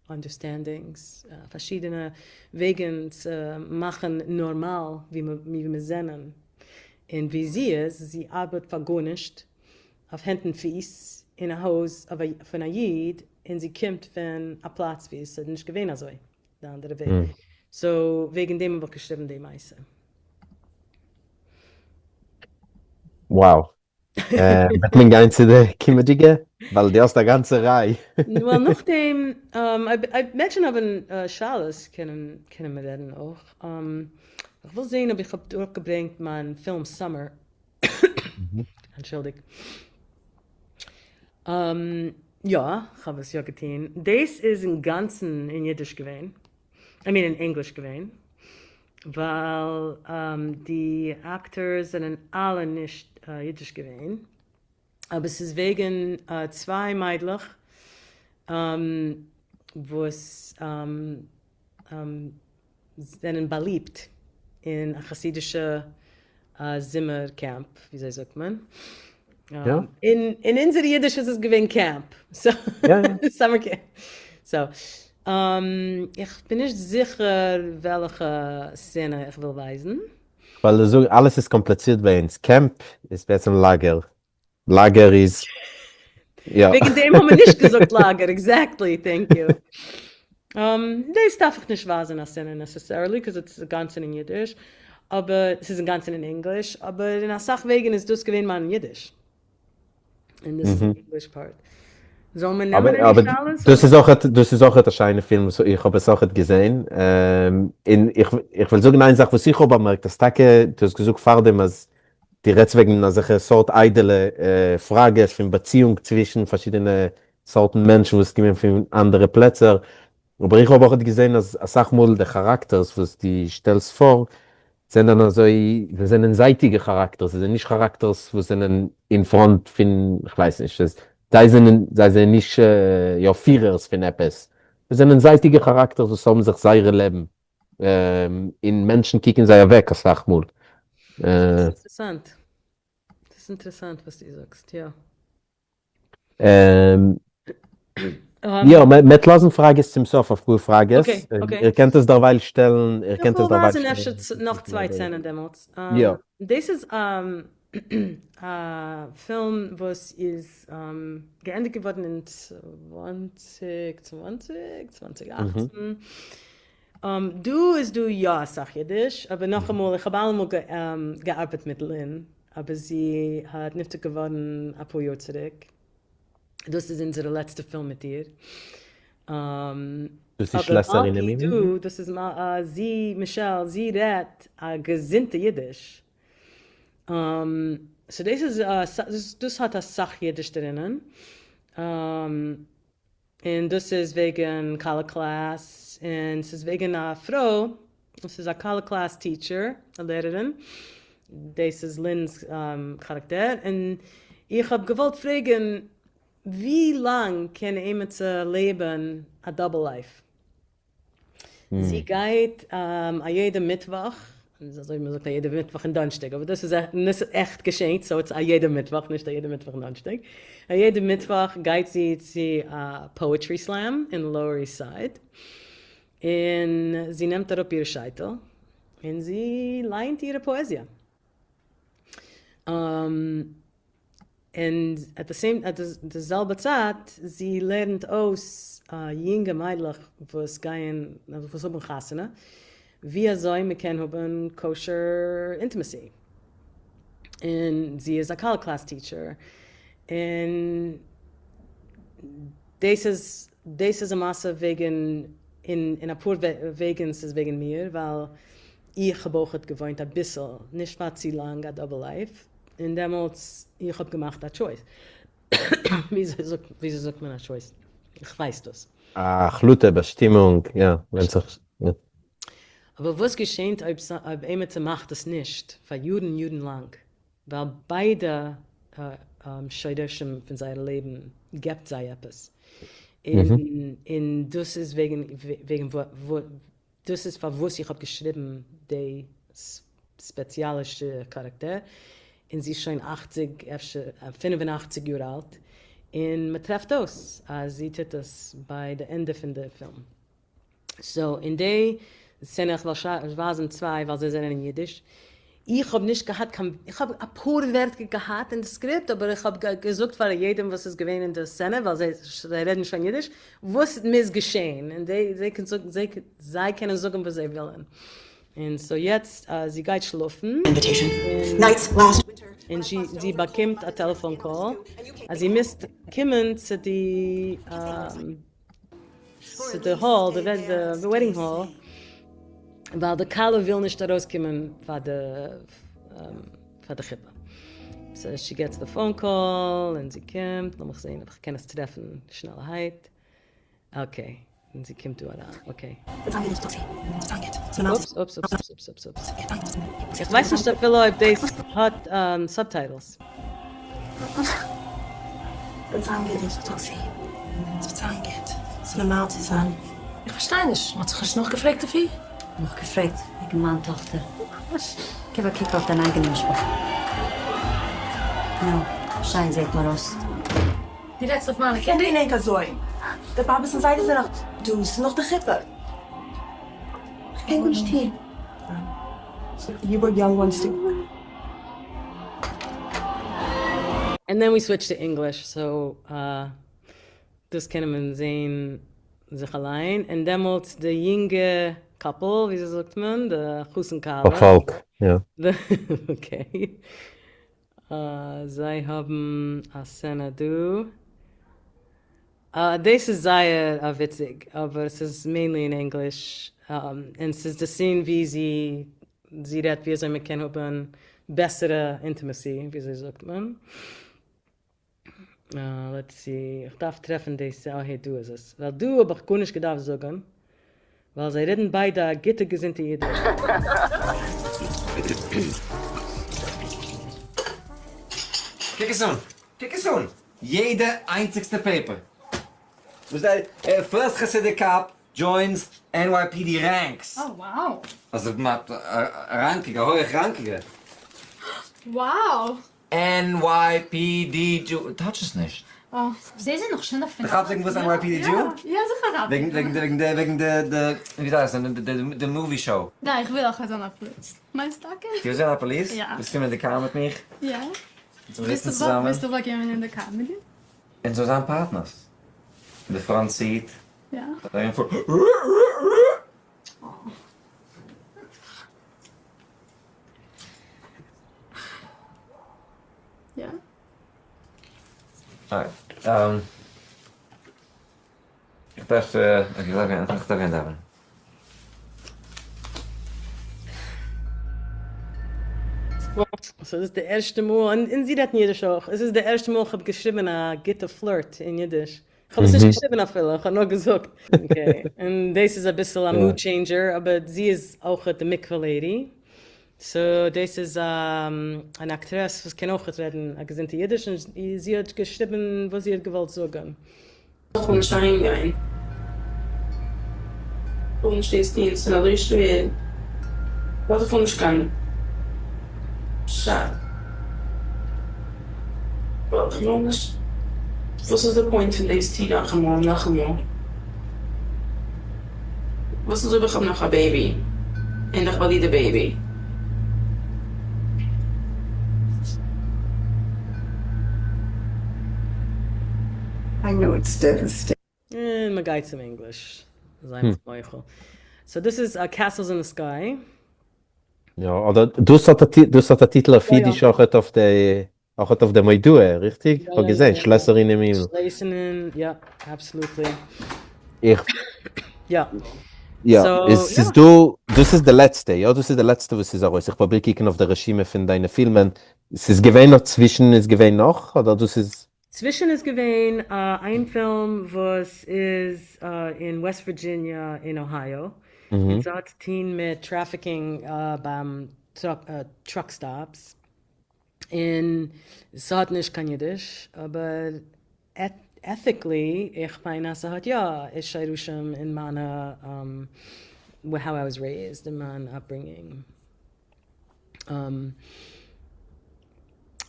understandings, פארשידענע וועגן צו מאכן נארמאל ווי מיר זענען און ווי זי איז, זי ארבעט פאר גארנישט אויף הענט און פיס אין א הויז פון א איד און זי קומט פון א פלאץ ווי עס איז נישט געווען אזוי די אנדערע וועג, so וועגן דעם האב איך געשריבן די מעשה. Wow. וועט מען גיין צו די קומעדיגע? ווייל דו האסט א גאנצע ריי. well נאכדעם אויב מענטשן האבן שאלות קענען מיר רעדן אויך. איך וויל זעהן אויב איך האב דורכגעברענגט מיין פילם Summer. אנטשולדיגט. יא, כ'האב עס יא געטון. דאס איז אינגאנצן אין אידיש געווען, I mean אין ענגליש געווען, ווייל די actors זענען אלע נישט אידיש געווען, אבער ס'איז וועגן צוויי מיידלעך וואס זענען באליבט אין א חסידישע זומער קעמפ, וויאזוי זאגט מען? אין אונזער אידיש איז עס געווען קעמפ, summer camp. So, איך בין נישט זיכער וועלכע סצענע איך וויל ווייזן. כ'וועל זאגן, אלעס איז קאמפליצירט ביי אונז, קעמפ איז בעצם לאגער, לאגער איז יא. וועגן דעם האבן מיר נישט געזאגט לאגער, exactly, thank you. דאס דארף איך נישט ווייזן א סצענע necessarily, 'cause it's אינגאנצן אין אידיש, אבער ס'איז אינגאנצן אין ענגליש, אבער אין אסאך וועגן איז דאס געווען מיין אידיש. און דאס איז די English part. זאל מען נעמען אבער עני שאלות? דאס איז אויכעט, דאס איז אויכעט א שיינע פילם וואס איך האב עס אויכעט געזען, און איך איך וויל זאגן איין זאך וואס איך האב באמערקט אז טאקע דו האסט געזאגט פארדעם אז דו רעדסט וועגן אזעלכע סארט איידעלע פראגעס פון באציאונג צווישן פארשידענע סארטן מענטשן וואס קומען פון אנדערע פלעצער, אבער איך האב אויכעט געזען אז אסאך מאל די כאראקטערס וואס דו שטעלסט פאר זענען אזוי, זיי זענען זייטיגע כאראקטערס, זיי זענען נישט כאראקטערס וואס זענען אין front פון, כ'ווייס נישט, זיי זענען, זיי זענען נישט יא פירערס פון עפעס, זיי זענען זייטיגע כאראקטערס וואס האבן זיך זייערע לעבן, און מענטשן קוקן זיי אוועק אסאך מאל. דאס איז אינטערעסאנט. דאס איז אינטערעסאנט וואס דו זאגסט, יא. יא, מ'עט לאזן פראגעס צום סוף, אפאר פראגעס. איר קענט עס דערווייל שטעלן, איר קענט עס דערווייל שטעלן. איך וועל ווייזן אפשר נאך צוויי סצענען דעמאלטס. יא. דאס איז א פילם וואס איז געענדיגט געווארן אין 2020, 2018. דא איז דא יא אסאך אידיש, אבער נאכאמאל, איך האב אלעמאל געארבעט מיט לין, אבער זי האט נפטר געווארן אפאר יאר צוריק, דאס איז אונזערע לעצטע פילם מיט איר. דאס איז שלעסער אינעם אבער מלכי דא, דאס איז זי, מישעל, זי רעדט א געזונטע אידיש. so דאס איז, דאס האט אסאך אידיש דערינען. און דאס איז וועגן כלה class, און ס'איז וועגן א פרוי וואס איז א כלה class teacher, א לערערין, דאס איז לין'ס כאראקטער, און איך האב געוואלט פרעגן ווי לאנג קען עימיצער לעבן א double life? זי גייט א יעדע מיטוואך, אזוי ווי מ'זאגט א יעדע מיטוואך און דאנערשטאג, אבער דאס איז עכט געשענט, so it's א יעדע מיטוואך, נישט א יעדע מיטוואך און דאנערשטאג, א יעדע מיטוואך גייט זי צו א poetry slam אין Lower East Side, און זי נעמט אראפ איר שייטל, און זי לייענט אירע פאעזיע. און at the same at די זעלבע צייט זי לערנט אויס יונגע מיידלעך וואס גייען וואס האבן חתונה ווי אזוי מען קען האבן kosher intimacy און זי איז א כלה class teacher און דאס איז דאס איז א מעשה וועגן אין אפאר וועגן ס'איז וועגן מיר ווייל איך האב אויכעט געוואוינט אביסל נישט פאר צו לאנג א double life. און דעמאלטס איך האב געמאכט א choice. וויאזוי זאגט מען א choice? איך ווייס דאס. א החלטה, באשטימונג, יא, ווענדט זיך. אבער וואס געשענט אויב עימיצער מאכט עס נישט פאר יארן יארן לאנג, ווייל ביידע שורשים פון זייער לעבן געבט זיי עפעס, און דאס איז וועגן דאס איז פארוואס איך האב געשריבן די ספעציאלישע כאראקטער, און זי איז שוין אכציג אפשר 85 יאר אלט, און מען טרעפט אויס אז זי טוט עס ביי די ענדע פון די פילם. so אין די סצענע, איך וועל ווייזן צוויי ווייל זיי זענען אין אידיש, איך האב נישט געהאט קיין, איך האב אפאר ווערטער געהאט אין די script, אבער איך האב געזאגט פאר יעדעם וואס איז געווען אין די סצענע, ווייל זיי רעדן שוין אידיש, וואס מוז געשען, און זיי קענען זאגן וואס זיי ווילן. און so יעצט זי גייט שלאפן, און זי באקומט א טעלעפאן call אז זי מוז קומען צו די צו די hall, די wedding hall, ווייל די כלה וויל נישט ארויסקומען פאר די פאר די חופה. So she gets the phone call און זי קומט, לאמיך זעהן אויב כ'קען עס טרעפן שנעלערהייט. Okay, און זי קומט דא אריין, okay. אופס, אופס, אופס, אופס, אופס, אופס. איך ווייס נישט אפילו אויב דאס האט subtitles. איך פארשטיי נישט, מ'האט זיך נישט נאכגעפרעגט אויף איר? נאכגעפרעגט וועגן מיין טאכטער? גיב א קוק אויף דיין אייגענע משפחה. נו, שיין זעט מיר אויס. דו רעדסט אויף מיינע קינדער? געדענק אזוי, די באבעס און זיידעס זענען נאך דא, ס'איז נאך די חופה. כ'קען גארנישט טון. You were young ones too. And then we switch to English, so דאס קען מען זעהן זיך אליין, און דעמאלטס די יונגע couple, וויאזוי זאגט מען, די חתן כלה. פארפאלק, יא. Okay. זיי האבן א סצענע דא. דאס איז זייער וויציג, אבער ס'איז mainly אין ענגליש, און ס'איז די scene ווי זי זי רעדט ווי אזוי מ'קען האבן בעסערע intimacy, וויאזוי זאגט מען? Let's see, איך דארף טרעפן די סצענע, אהה דא איז עס, ווייל דא האב איך גארנישט געדארפט זאגן, ווייל זיי רעדן ביידע א גוטע געזונטע אידיש. קוק עס אן! קוק עס אן! יעדע איינציגסטע paper וואס דער first Hasidic cop joins NYPD ranks. Oh wow! אז כמעט א ראנקיגע, א הויעך ראנקיגע. Wow! NYPD Jew, touch עס נישט. אה, זיי זענען נאך שענער פון די כאפסט וועגן וואס NYPD Jew? יא זיכער כאפ איך. וועגן די וועגן די וועגן די די ווי זאג איך עס די movie show. ניין איך וויל אויך זיין א police. מיינסט טאקע? דו ווילסט זיין א police? יא. ווילסט קומען אין די קאר מיט מיך? יא. אונז זאלן זיצן צוזאמען? ווילסטו באקומען אין די קאר מיט דיר? אונז זאלן זיין partners. אין די front seat. יא. יא. איך דארף okay איך דארף גיין דאווענען. So דאס איז די ערשטע מאל, און זי רעדט אין אידיש אויך, עס איז די ערשטע מאל איך האב געשריבען א גוטע flirt אין אידיש, איך האב עס נישט געשריבען אפילו, איך האב נאר געזאגט. Okay, און דאס איז אביסל א mood changer, אבער זי איז אויך די מקווה lady, so דאס איז אן actress וואס קען אויך רעדן א געזונטע אידיש, און זי האט געשריבען וואס זי האט געוואלט זאגען. איך וויל נישט אהיים גיין. איך וויל נישט דאס טון, ס'איז אזוי שווער. ווייל איך וויל נישט קיין פשט. ווייל איך וויל נישט, וואס איז די point פון דאס טון נאכאמאל און נאכאמאל? וואס איז אויב איך האב נאך א baby און איך באליד די baby? I know it's devastating. און מען גייט צום ענגליש, זיי מיך מוחל. So דאס איז Castles in the Sky. יא, אדער דאס האט א דאס האט א טיטל אויף אידיש אויכעט אויף די אויכעט אויף די מודעה, ריכטיג? כ'האב געזען שלעסער אינעם הימל. שלעסער אין, יא, absolutely. איך. יא. יא, עס איז דא, דאס איז די לעצטע, יא? דאס איז די לעצטע וואס איז ארויס, איך פרוביר קוקן אויף די רשימה פון דיינע פילמען, ס'איז געווען נאך צווישן איז געווען נאך, אדער דאס איז. צווישן איז געווען איין פילם וואס איז אין וועסט ווירדזשיניע אין אוהייאו, און ס'האט צוטוהן מיט trafficking ביים truck stops, און ס'האט נישט קיין אידיש, אבער ethically איך מיין אז ס'האט יא שורשים אין מיינע how I was raised אין מיין upbringing.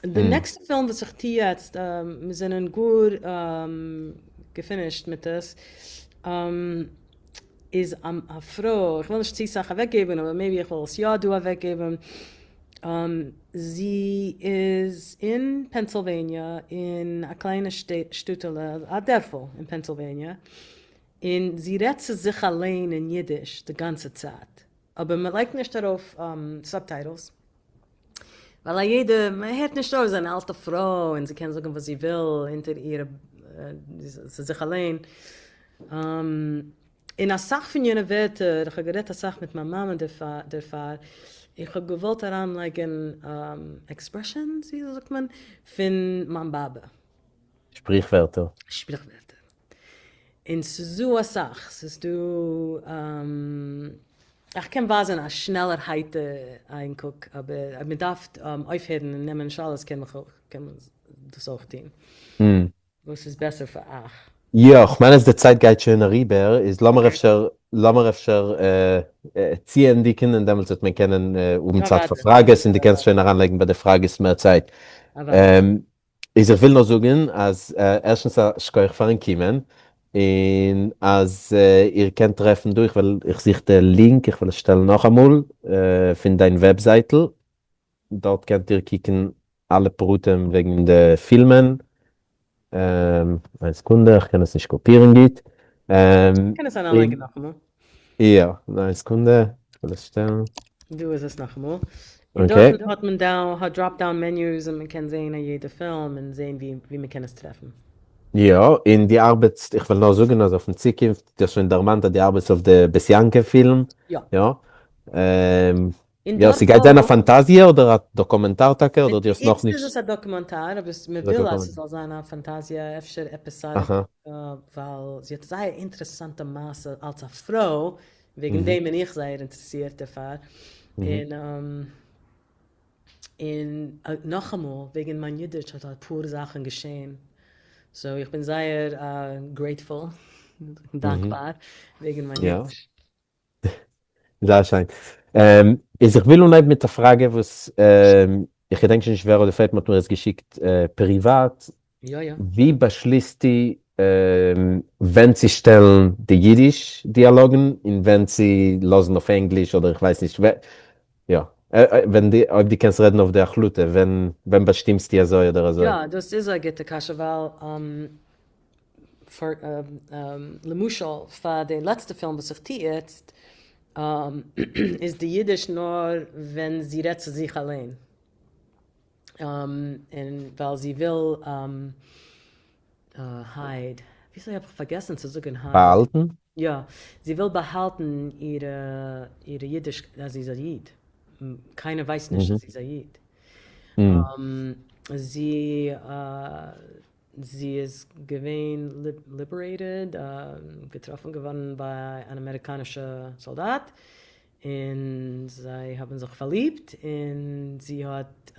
די נעקסטע פילם וואס איך טוה יעצט, מיר זענען גאר געפינישט מיט עס, איז א פרוי, איך וויל נישט צו סאך אוועקגעבן אבער maybe איך וועל עס יא דא אוועקגעבן, זי איז אין פענסילוועניע אין א קליינע שטעטעלע, א דערפל אין פענסילוועניע, און זי רעדט צו זיך אליין אין אידיש די גאנצע צייט, אבער מען לייגט נישט ארויף subtitles ווייל א יעדע, מען הערט נישט אויס, זי איז אן אלטע פרוי און זי קען זאגן וואס זי וויל אונטער איר צו זיך אליין, און אסאך פון יענע ווערטער, איך האב גערעדט אסאך מיט מיין מאמע דערפאר, איך האב געוואלט אריינלייגן expressions, ווי זאגט מען, פון מיין באבע. שפריכווערטער. שפריכווערטער. און ס'איז דא אסאך, ס'איז דא, איך קען ווייזען א שנעלערהייט איין קוק, אבער אויב מען דארף אויפהערן און נעמען שאלות קען מען דאס אויך טון. וואס איז בעסער פאר אייך? יא, כ'מיין אז די צייט גייט שוין אריבער, איז לאמיר אפשר לאמיר אפשר צוענדיגן און דעמאלטס וועט מען קענען האבן צייט פאר פראגעס און דו קענסט שוין אריינלייגן ביי די פראגעס מער צייט. איז איך וויל נאר זאגן אז ערשטנס א שכוח פארן קומען, און אז איר קענט טרעפן דא, איך וועל איך זוך די לינק איך וועל עס שטעלן נאכאמאל, פון דיין וועבזייטל, דארט קענט איר קוקן אלע פרטים וועגן די פילמען, איין סעקונדע איך קען עס נישט קאפירן גוט. קען עס אריינלייגן נאכאמאל. יא, איין סעקונדע, איך וועל עס שטעלן. דא איז עס נאכאמאל. און דארטן האט מען down, האט drop down menus און מען קען זעהן א יעדע פילם און זעהן ווי מען קען עס טרעפן. יא, און דו ארבעטסט, איך וועל נאר זאגן אז אויפן צוקונפט, דו האסט שוין דערמאנט אז דו ארבעטסט אויף די בית יעקב פילם, יא. יא? און יא, דארט ס'גייט זיין א אויך. פאנטאזיע אדער א דאקומענטאר טאקע אדער דו האסט איצט איז נאכנישט? עס א דאקומענטאר אבער מען וויל אז ס'זאל זיין א פאנטאזיע אפשר episodic ווייל זי האט זייער אינטערעסאנטע מעשה אלס א פרוי וועגן דעם בין איך זייער אינטערעסירט דערפאר און און נאכאמאל וועגן מיין אידיש האט אפאר זאכן געשען so איך בין זייער grateful דאנקבאר וועגן מיין אידיש. זייער שיין. איז איך וויל אנהייבן מיט א פראגע וואס איך געדענק שוין נישט ווער האט געפרעגט, מ'האט מיר עס געשיקט פריוואט. יא יא. ווי באשליסטו ווען צו שטעלן די אידיש דיאלאגן און ווען צו לאזן אויף ענגליש אדער איך ווייס נישט יא ווען די אויב דו קענסט רעדן אויף די החלטה ווען ווען באשטימסטו אזוי אדער אזוי? יא דאס איז א גוטע קשיא ווייל למשל פאר די לעצטע פילם וואס איך טוה איצט איז די אידיש נאר ווען זי רעדט צו זיך אליין און ווייל זי וויל hide, וויאזוי האב איך פארגעסן צו זאגן hide? באהאלטן? יא, זי וויל באהאלטן אירע אידיש אז זי איז א איד, קיינער ווייסט נישט אז זי איז א איד, זי זי איז געווען liberated, געטראפן געווארן ביי אן אמעריקאנישע סאלדאט, און זיי האבן זיך פארליבט, און זי האט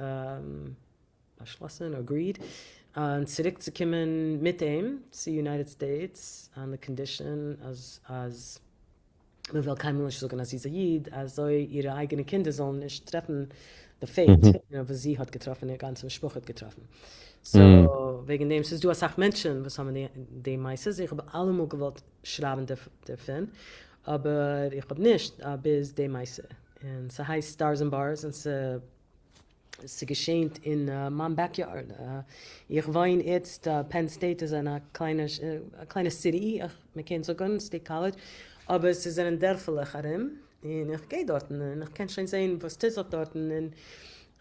באשלאסן, agreed, צוריק צו קומען מיט אים צו United States, on the condition אז אז מען וויל קיינמאל נישט זאגן אז זי איז א איד, אזוי אירע אייגענע קינדער זאלן נישט טרעפן די fate וואס זי האט געטראפן, איר גאנצע משפחה האט געטראפן. so וועגן דעם, ס'איז דא אסאך מענטשן וואס האבן די מעשות, איך האב אלעמאל געוואלט שרייבן דערפון, אבער איך האב נישט ביז די מעשה, און ס'הייסט Stars and Bars און ס'געשענט אין מיין backyard, איך וואוין איצט, Penn State איז אין א קליינע city, מ'קען זאגן State College, אבער ס'זענען דערפעלעך ארום, און איך גיי דארטן און איך קען שוין זען וואס טוט זיך דארטן,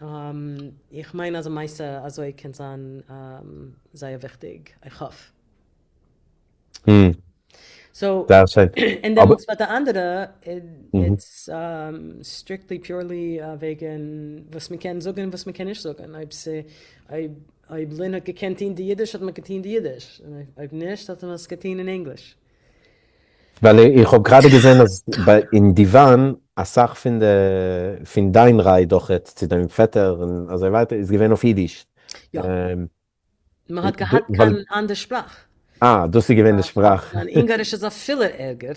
און איך מיין אז א מעשה אזוי קען זיין זייער וויכטיג, איך האף. so, זייער שיין. און דעמאלטס פאר די אנדערע, it's strictly purely וועגן וואס מען קען זאגן און וואס מען קען נישט זאגן, אויב אויב לין האט געקענט טון די אידיש האט מען געטון די אידיש, און אויב נישט האט מען עס געטון אין ענגליש. ווייל איך האב גראדע געזען אז אין דיוואן אסאך פון די פון דיין רייד אויכעט צו דיין פעטער און אזוי ווייטער איז געווען אויף אידיש. יא. מען האט געהאט קיין אנדער שפראך. אה, דאס איז געווען די שפראך. מיין אונגאריש איז אפילו ערגער.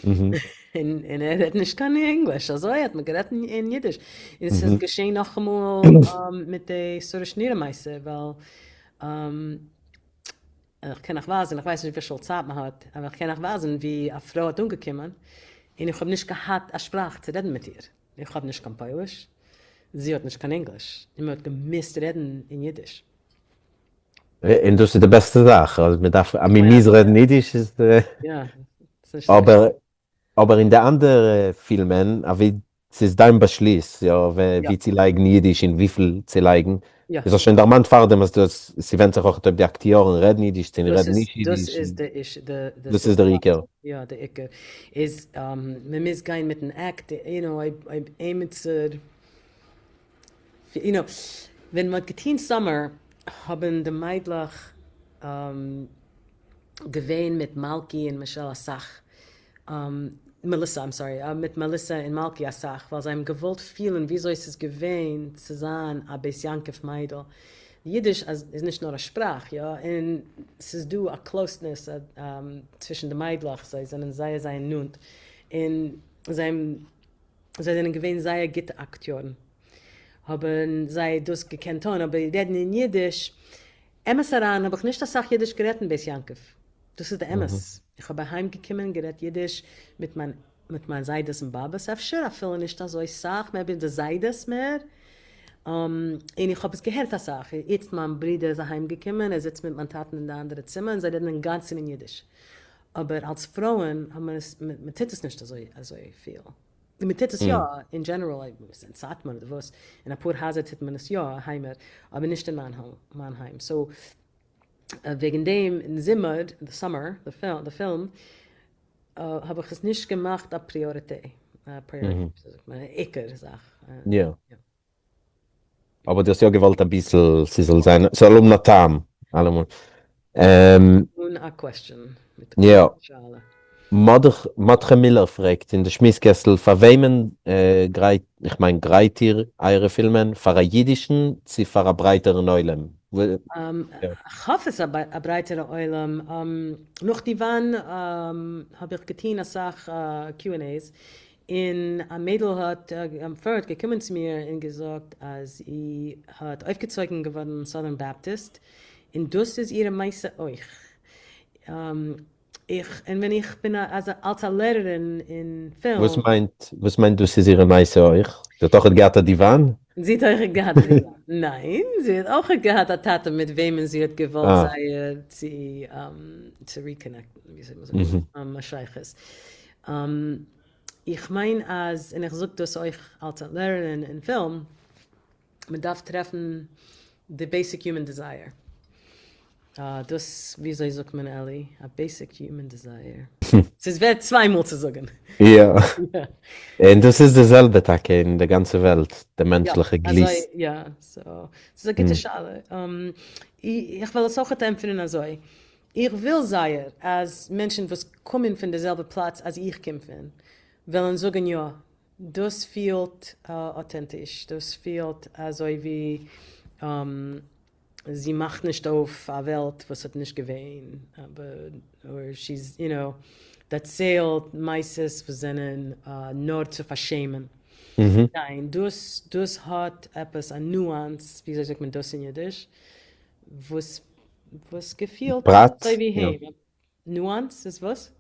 און ער רעדט נישט קיין ענגליש, אזוי האט מען גערעדט אין אידיש. און ס'איז געשען נאכאמאל מיט די שרה שנירער מעשה, ווייל איך קען אייך ווייזן, איך ווייס נישט וויפיל צייט מען האט, אבער איך קען אייך ווייזן ווי א פרוי האט אנגעקומען, און איך האב נישט געהאט א שפראך צו רעדן מיט איר. איך האב נישט קיין פויליש, זי האט נישט קיין ענגליש, און מען האט געמוזט רעדן אין אידיש. און דאס איז די בעסטע זאך, אז מען דארף, אז מען מוז רעדן אידיש איז די. יא, ס'נישט. אבער, אבער אין די אנדערע פילמען, אבי ס'איז דיין באשליס, יא, ווי צו לייגן אידיש און וויפיל צו לייגן, איז האסט שוין דערמאנט פארדעם אז דאס, ס'ווענדט זיך אויך אויב די אקטיארן רעדן אידיש צו רעדן נישט אידיש. דאס איז די issue, דאס איז דער עיקר. יא, די עיקר איז מען מוז גיין מיטן act, you know, אויב עימיצער. You know, ווען מ'האט געטון summer האבן די מיידלעך געווען מיט מלכי און מישעל אסאך, מעליסא I'm sorry, מיט מעליסא און מלכי אסאך, ווייל זיי האבן געוואלט פילן וויאזוי ס'איז געווען צו זיין א בית יעקב מיידל. אידיש איז נישט נאר א שפראך, יא, און ס'איז דא א closeness צווישן די מיידלעך, זיי זענען זייער זייער נאנט, און זיי זיי זענען געווען זייער גוטע אקטיארן, האבן זיי דאס געקענט טון, אבער רעדן אין אידיש, אמת אריין האב איך נישט אסאך אידיש גערעדט אין בית יעקב, דאס איז די אמת, איך האב אהיים געקומען און גערעדט אידיש מיט מיין מיט מיין זיידעס און באבעס אפשר אפילו נישט אזוי סאך, מער מיט די זיידעס מער, און איך האב עס געהערט אסאך, איצט מיין ברודער איז אהיים געקומען, ער זיצט מיט מיין טאטן אין די אנדערע צימער און זיי רעדן אינגאנצן אין אידיש, אבער אלס פרויען האט מען עס, מען טוט עס נישט אזוי אזוי פיל, מען טוט עס יא אין general, אין סאטמאר אדער וואס, אין אפאר הייזער טוט מען עס יא, היימער, אבער נישט אין מיין היים, so וועגן דעם אין זומער, די summer, די פילם, האב איך עס נישט געמאכט א priority, א עיקר זאך. יא. אבער דו האסט יא געוואלט אביסל ס'זאל זיין, ס'זאל האבן א טעם אלעמאל. אן א question מיט א שאלה. מרדכי מילער פרעגט אין די שמועס קעסטל, פאר וועמען גרייט, איך מיין גרייט איר אייערע פילמען, פאר א אידישן צו פאר א ברייטערן עולם? כ'האף עס א ברייטערע עולם. נאך די וואן האב איך געטוהן אסאך Q and A's, און א מיידל האט פארט געקומען צו מיר און געזאגט אז זי האט אויפגעצויגן געווארן Southern Baptist און דאס איז אירע מעשה אויך. איך, און ווען איך בין אלס א לערערין אין פילם. וואס מיינט, וואס מיינט דאס איז אירע מעשה אויך? זי האט אויכעט געהאט א דיוואן? זי האט אויכעט געהאט א דיוואן. ניין, זי האט אויכעט געהאט א טאטע מיט וועמען זי האט געוואלט זייער צו צו reconnect ן, ווי אזוי מ'זאגט, א שייכות. איך מיין אז, און איך זאג דאס אויך אלס א לערערין אין פילם, מען דארף טרעפן די basic human desire. דאס, וויאזוי זאגט מען אלי? א basic human desire. ס'איז ווערט צוויי מאל צו זאגן. יא. און דאס איז די זעלבע טאקע אין די גאנצע וועלט, די מענטשליכע גליסט. יא, so, ס'איז א גוטע שאלה. איך וועל עס אויכעט ענטפערן אזוי. איך וויל זייער אז מענטשן וואס קומען פון די זעלבע פלאץ אז איך קום פון, וועלן זאגן יא, דאס פילט אויטענטיש, דאס פילט אזוי ווי זי מאכט נישט אויף א וועלט וואס האט נישט געווען, אבער she's you know דערציילט מעשות וואס זענען נאר צו פארשעמען. ניין, דאס דאס האט עפעס א nuance, וויאזוי זאגט מען דאס אין אידיש? וואס וואס געפילט פרט? אזוי ווי היים. nuance איז וואס?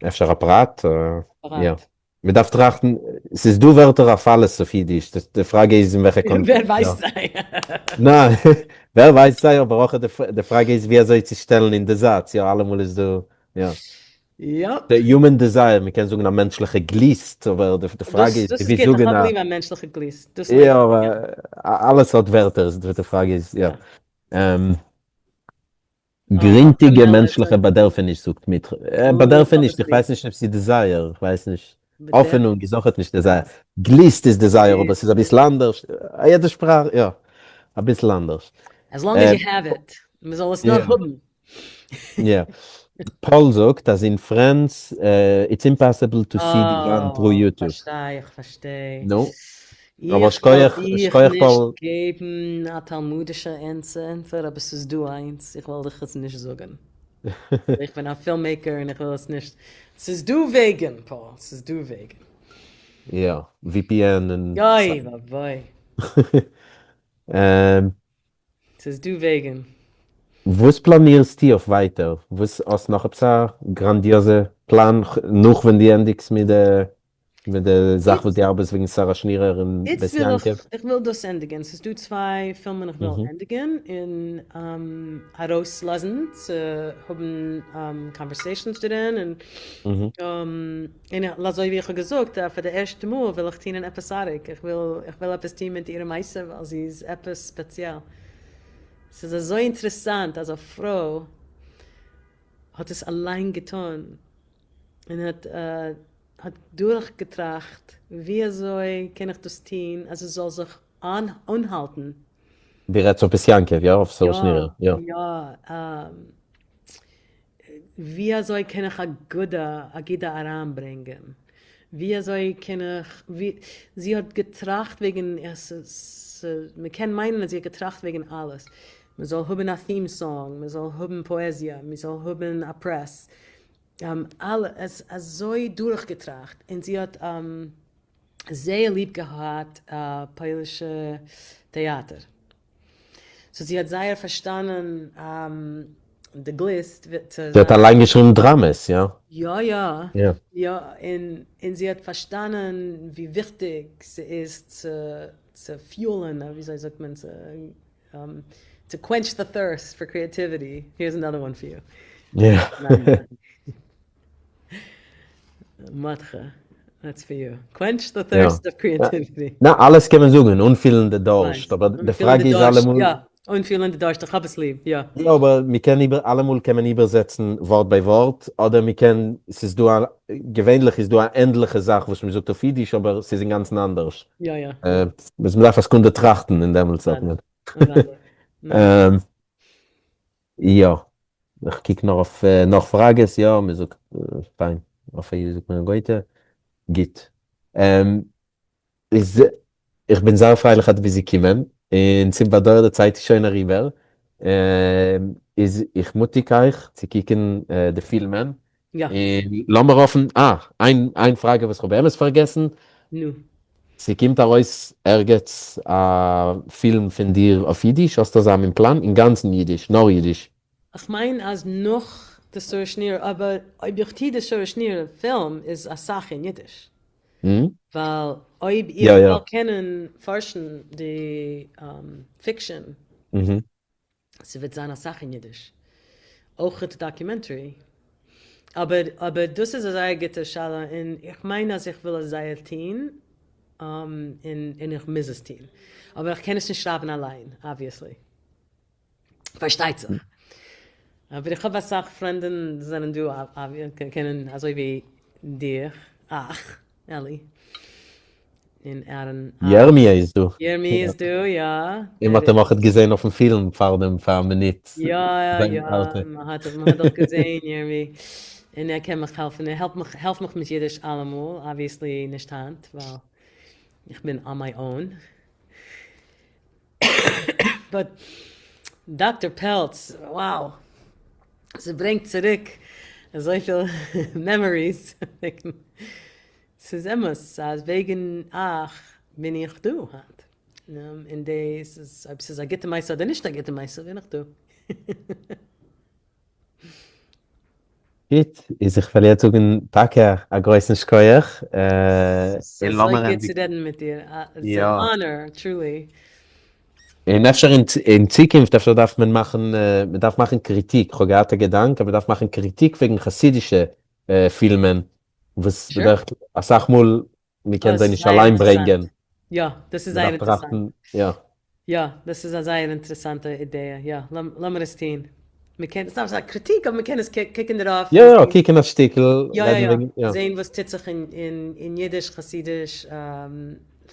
אפשר א פרט? יא. פרט. מען דארף טראכטן, ס'איז דא ווערטער אויף אלעס אויף אידיש, די פראגע איז אין וועלכע קאנ. ווער ווייסט זיי? ניין, ווער ווייסט זיי, אבער אויך די פראגע איז ווי אזוי צו שטעלן אין די זאץ, יא אלעמאל איז דא, יא. יאפ. די human desire, מען קען זאגן א מענטשליכע גליסט, אבער די פראגע איז דאס איז ווי גוט, איך זאגן האב א. ליב א מענטשליכע גליסט, דאס מיין יא, איך, אבער אלעס האט ווערטער, די פראגע איז, יא. אה, גרינטיגע מילער מענטשליכע זאגט. באדערפעניש זאגט מיט אוי, באדערפעניש, איך איך האב עס ליב. ווייס נישט אויב ס'איז desire, איך ווייס נישט. באדערפ. האפענונג איז אויכעט נישט desire. גליסט איז desire אבער ס'איז אביסל אנדערש. א יעדע שפראך, יא. אביסל אנדערש. As long as you have it. מ'זאל עס נאר האבן. יא. פאול זאגט אז אין France it's impossible to see דיוואן through YouTube. פארשטיי, איך פארשטיי. נו. אבער איך שכוח, וועל דיך שכוח נישט פאול. געבן א תלמודישע ענטפער, אבער ס'איז דא איינס, איך וועל דיך עס נישט זאגן. איך בין א filmmaker און איך וויל עס נישט. ס'איז דא וועגן, פאול, ס'איז דא וועגן. יא, VPN און. אוי ואבוי. ס'איז דא וועגן. וואס פלאנירסטו אויף ווייטער? וואס האסט נאך עפעס א גראנדיאזע פלאן נאך ווען דו ענדיגסט מיט די מיט די זאך וואס דו ארבעסט וועגן שרה שנירער און איצט בית וויל איך, יעקב? איך וויל דאס ענדיגן, ס'איז דא צוויי פילמען איך וויל ענדיגן און ארויסלאזן צו האבן conversations דערין, און און אזוי ווי איך האב געזאגט פאר די ערשטע מאל וויל איך טון אן episodic, איך וויל איך וויל עפעס טון מיט אירע מעשה ווייל זי איז עפעס ספעציעל, ס'איז אזוי אינטערעסאנט אז א פרוי האט עס אליין געטון און האט האט דורכגעטראכט ווי אזוי קען איך דאס טון אז עס זאל זיך. אנהאלטן. דו רעדסט אויף בית יעקב, יא? אויף שרה שנירער, יא. יא, ווי אזוי קען איך אגודה, אגודה אריינברענגען? ווי אזוי קען איך, ווי, זי האט געטראכט וועגן, מען קען מיינען אז זי האט געטראכט וועגן אלעס, מען זאל האבן א theme song, מען זאל האבן פאעזיע, מען זאל האבן א press, אלעס אזוי דורכגעטראכט, און זי האט זייער ליב געהאט פוילישע טעאטער, so זי האט זייער פארשטאנען די גליסט צו זי האט אליין געשריבן דראמעס, יא? יא יא יא, און זי האט פארשטאנען ווי וויכטיג ס'איז צו fuel ען, וויאזוי זאגט מען, to quench the thirst for creativity, here's another one for you. מרדכי, that's for you. Quench the thirst of creativity. נא, אלעס קען מען זאגן, אנפילן די דורשט, אבער די פראגע איז אלעמאל. יא, אנפילן די דורשט, איך האב עס ליב, יא. יא, אבער מ'קען איבער, אלעמאל קען מען איבערזעצן ווארט ביי ווארט, אדער מ'קען, ס'איז דא א, געווענליך איז דא א ענדליכע זאך וואס מ'זאגט אויף אידיש, אבער ס'איז אינגאנצן אנדערש. יא יא. וואס מ'דארף א סעקונדע טראכטן און דעמאלטס האט מען. יא, איך קוק נאר אויף נאך פראגעס, יא, מען זאגט פיין, אויף א איד זאגט מען א גויטע, גוט. איז איך בין זייער פרייליך אז דו ביסט געקומען, און צום באדויער די צייט איז שוין אריבער, איז איך מוטיג אייך צו קוקן די פילמען, יא. און לאמיר האפן, אה, איין איין פראגע וואס כ'האב באמת פארגעסן. נו. ס'קומט ארויס ערגעץ א פילם פון דיר אויף אידיש? האסט אזא מין פלאן? אינגאנצן אידיש? נאר אידיש? כ'מיין אז נאך די שרה שנירער, אבער אויב איך טוה די שרה שנירער פילם איז אסאך אין אידיש. ווייל אויב איך וועל קענען פארשן די fiction. ס'וועט זיין אסאך אין אידיש, אויכעט documentary, אבער אבער דאס איז א זייער גוטע שאלה און איך מיין אז איך וויל עס זייער טוהן און און איך מוז עס טוהן, אבער איך קען עס נישט שרייבן אליין obviously, פארשטייט זיך, אבער איך האב אסאך פרענדן זענען דא קענען אזוי ווי דיך, אך. אלי. און אהרן. ירמי' איז דא. ירמי' איז דא, יא. און מ'האט אים אויכעט געזען אויפן פילם פארדעם פאר א מינוט. יא יא, מ'האט מ'האט דאך געזען ירמי'. און ער קען מיך העלפן, ער העלפט מיך העלפט מיך מיט אידיש אלעמאל, obviously נישט היינט ווייל איך בין on my own. But דאקטער פעלץ, wow! ס'ברענגט צוריק אזויפיל memories. ס'איז אמת אז וועגן אייך בין איך דא היינט. און דאס איז אויב ס'איז א גוטע מעשה אדער נישט א גוטע מעשה בין איך דא. גוט, איז איך וועל יעצט זאגן טאקע א גרויסן שכוח. ס'איז אזוי גוט צו רעדן מיט דיר, it's an honor, truly. און אפשר אין צוקונפט אפשר דארף מען מאכן, מען דארף מאכן קריטיק, כ'האב געהאט א געדאנק אז מען דארף מאכן קריטיק וועגן חסידישע פילמען, וואס בדרך כלל אסאך מאל מען קען זיי נישט אליין ברענגען. יא, דאס איז זייער אינטערעסאנט. יא. יא, דאס איז א זייער אינטערעסאנטע אידעע, יא, לאמיר עס טון. מען קען, ס'איז א קריטיק אבער מען קען עס קוקן דערויף. יא יא, קוקן א שטיקל, יא יא יא, זען וואס טוט זיך אין אידיש חסידיש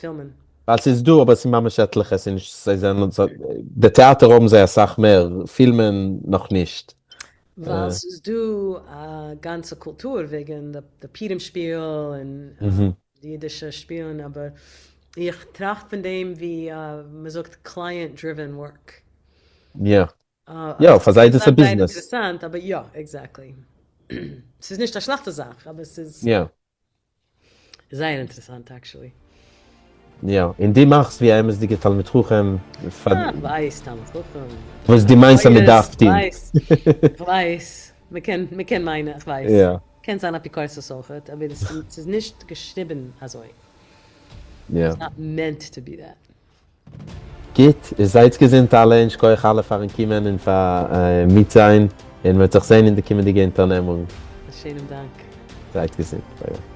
פילמען. ווייל ס'איז דא אבער ס'איז ממש עטליכע, ס'איז נישט זיי זענען, די טעאטער האבן זיי אסאך מער, פילמען נאכנישט. ווייל ס'איז דא א גאנצע קולטור וועגן די פורים שפיל און די אידישע שפילן, אבער איך טראכט פון דעם ווי מ'זאגט client driven work. יא. יא, פאר זיי איז עס א ביזנעס. אינטערעסאנט, אבער יא, exactly. ס'איז נישט א שלעכטע זאך, אבער ס'איז. יא. זייער אינטערעסאנט actually. יא, און דו מאכסט ווי א אמת'דיגע תלמיד חכם פאר. אה, כ'ווייס, תלמיד חכם. וואס דו מיינסט אז מ'דארף טון. כ'ווייס, כ'ווייס, מ'קען, מ'קען מיינען, כ'ווייס. יא. קען זיין אפיקורסות אויכעט, אבער ס'איז נישט געשריבן אזוי. יא. It's not meant to be that. גוט, זייטס געזונט אלע און שכוח אלע פארן קומען און פאר מיט זיין, און מ'וועט זיך זען אין די קומענדיגע אונטערנעמונג. א שענעם דאנק. זייט געזונט, bye bye.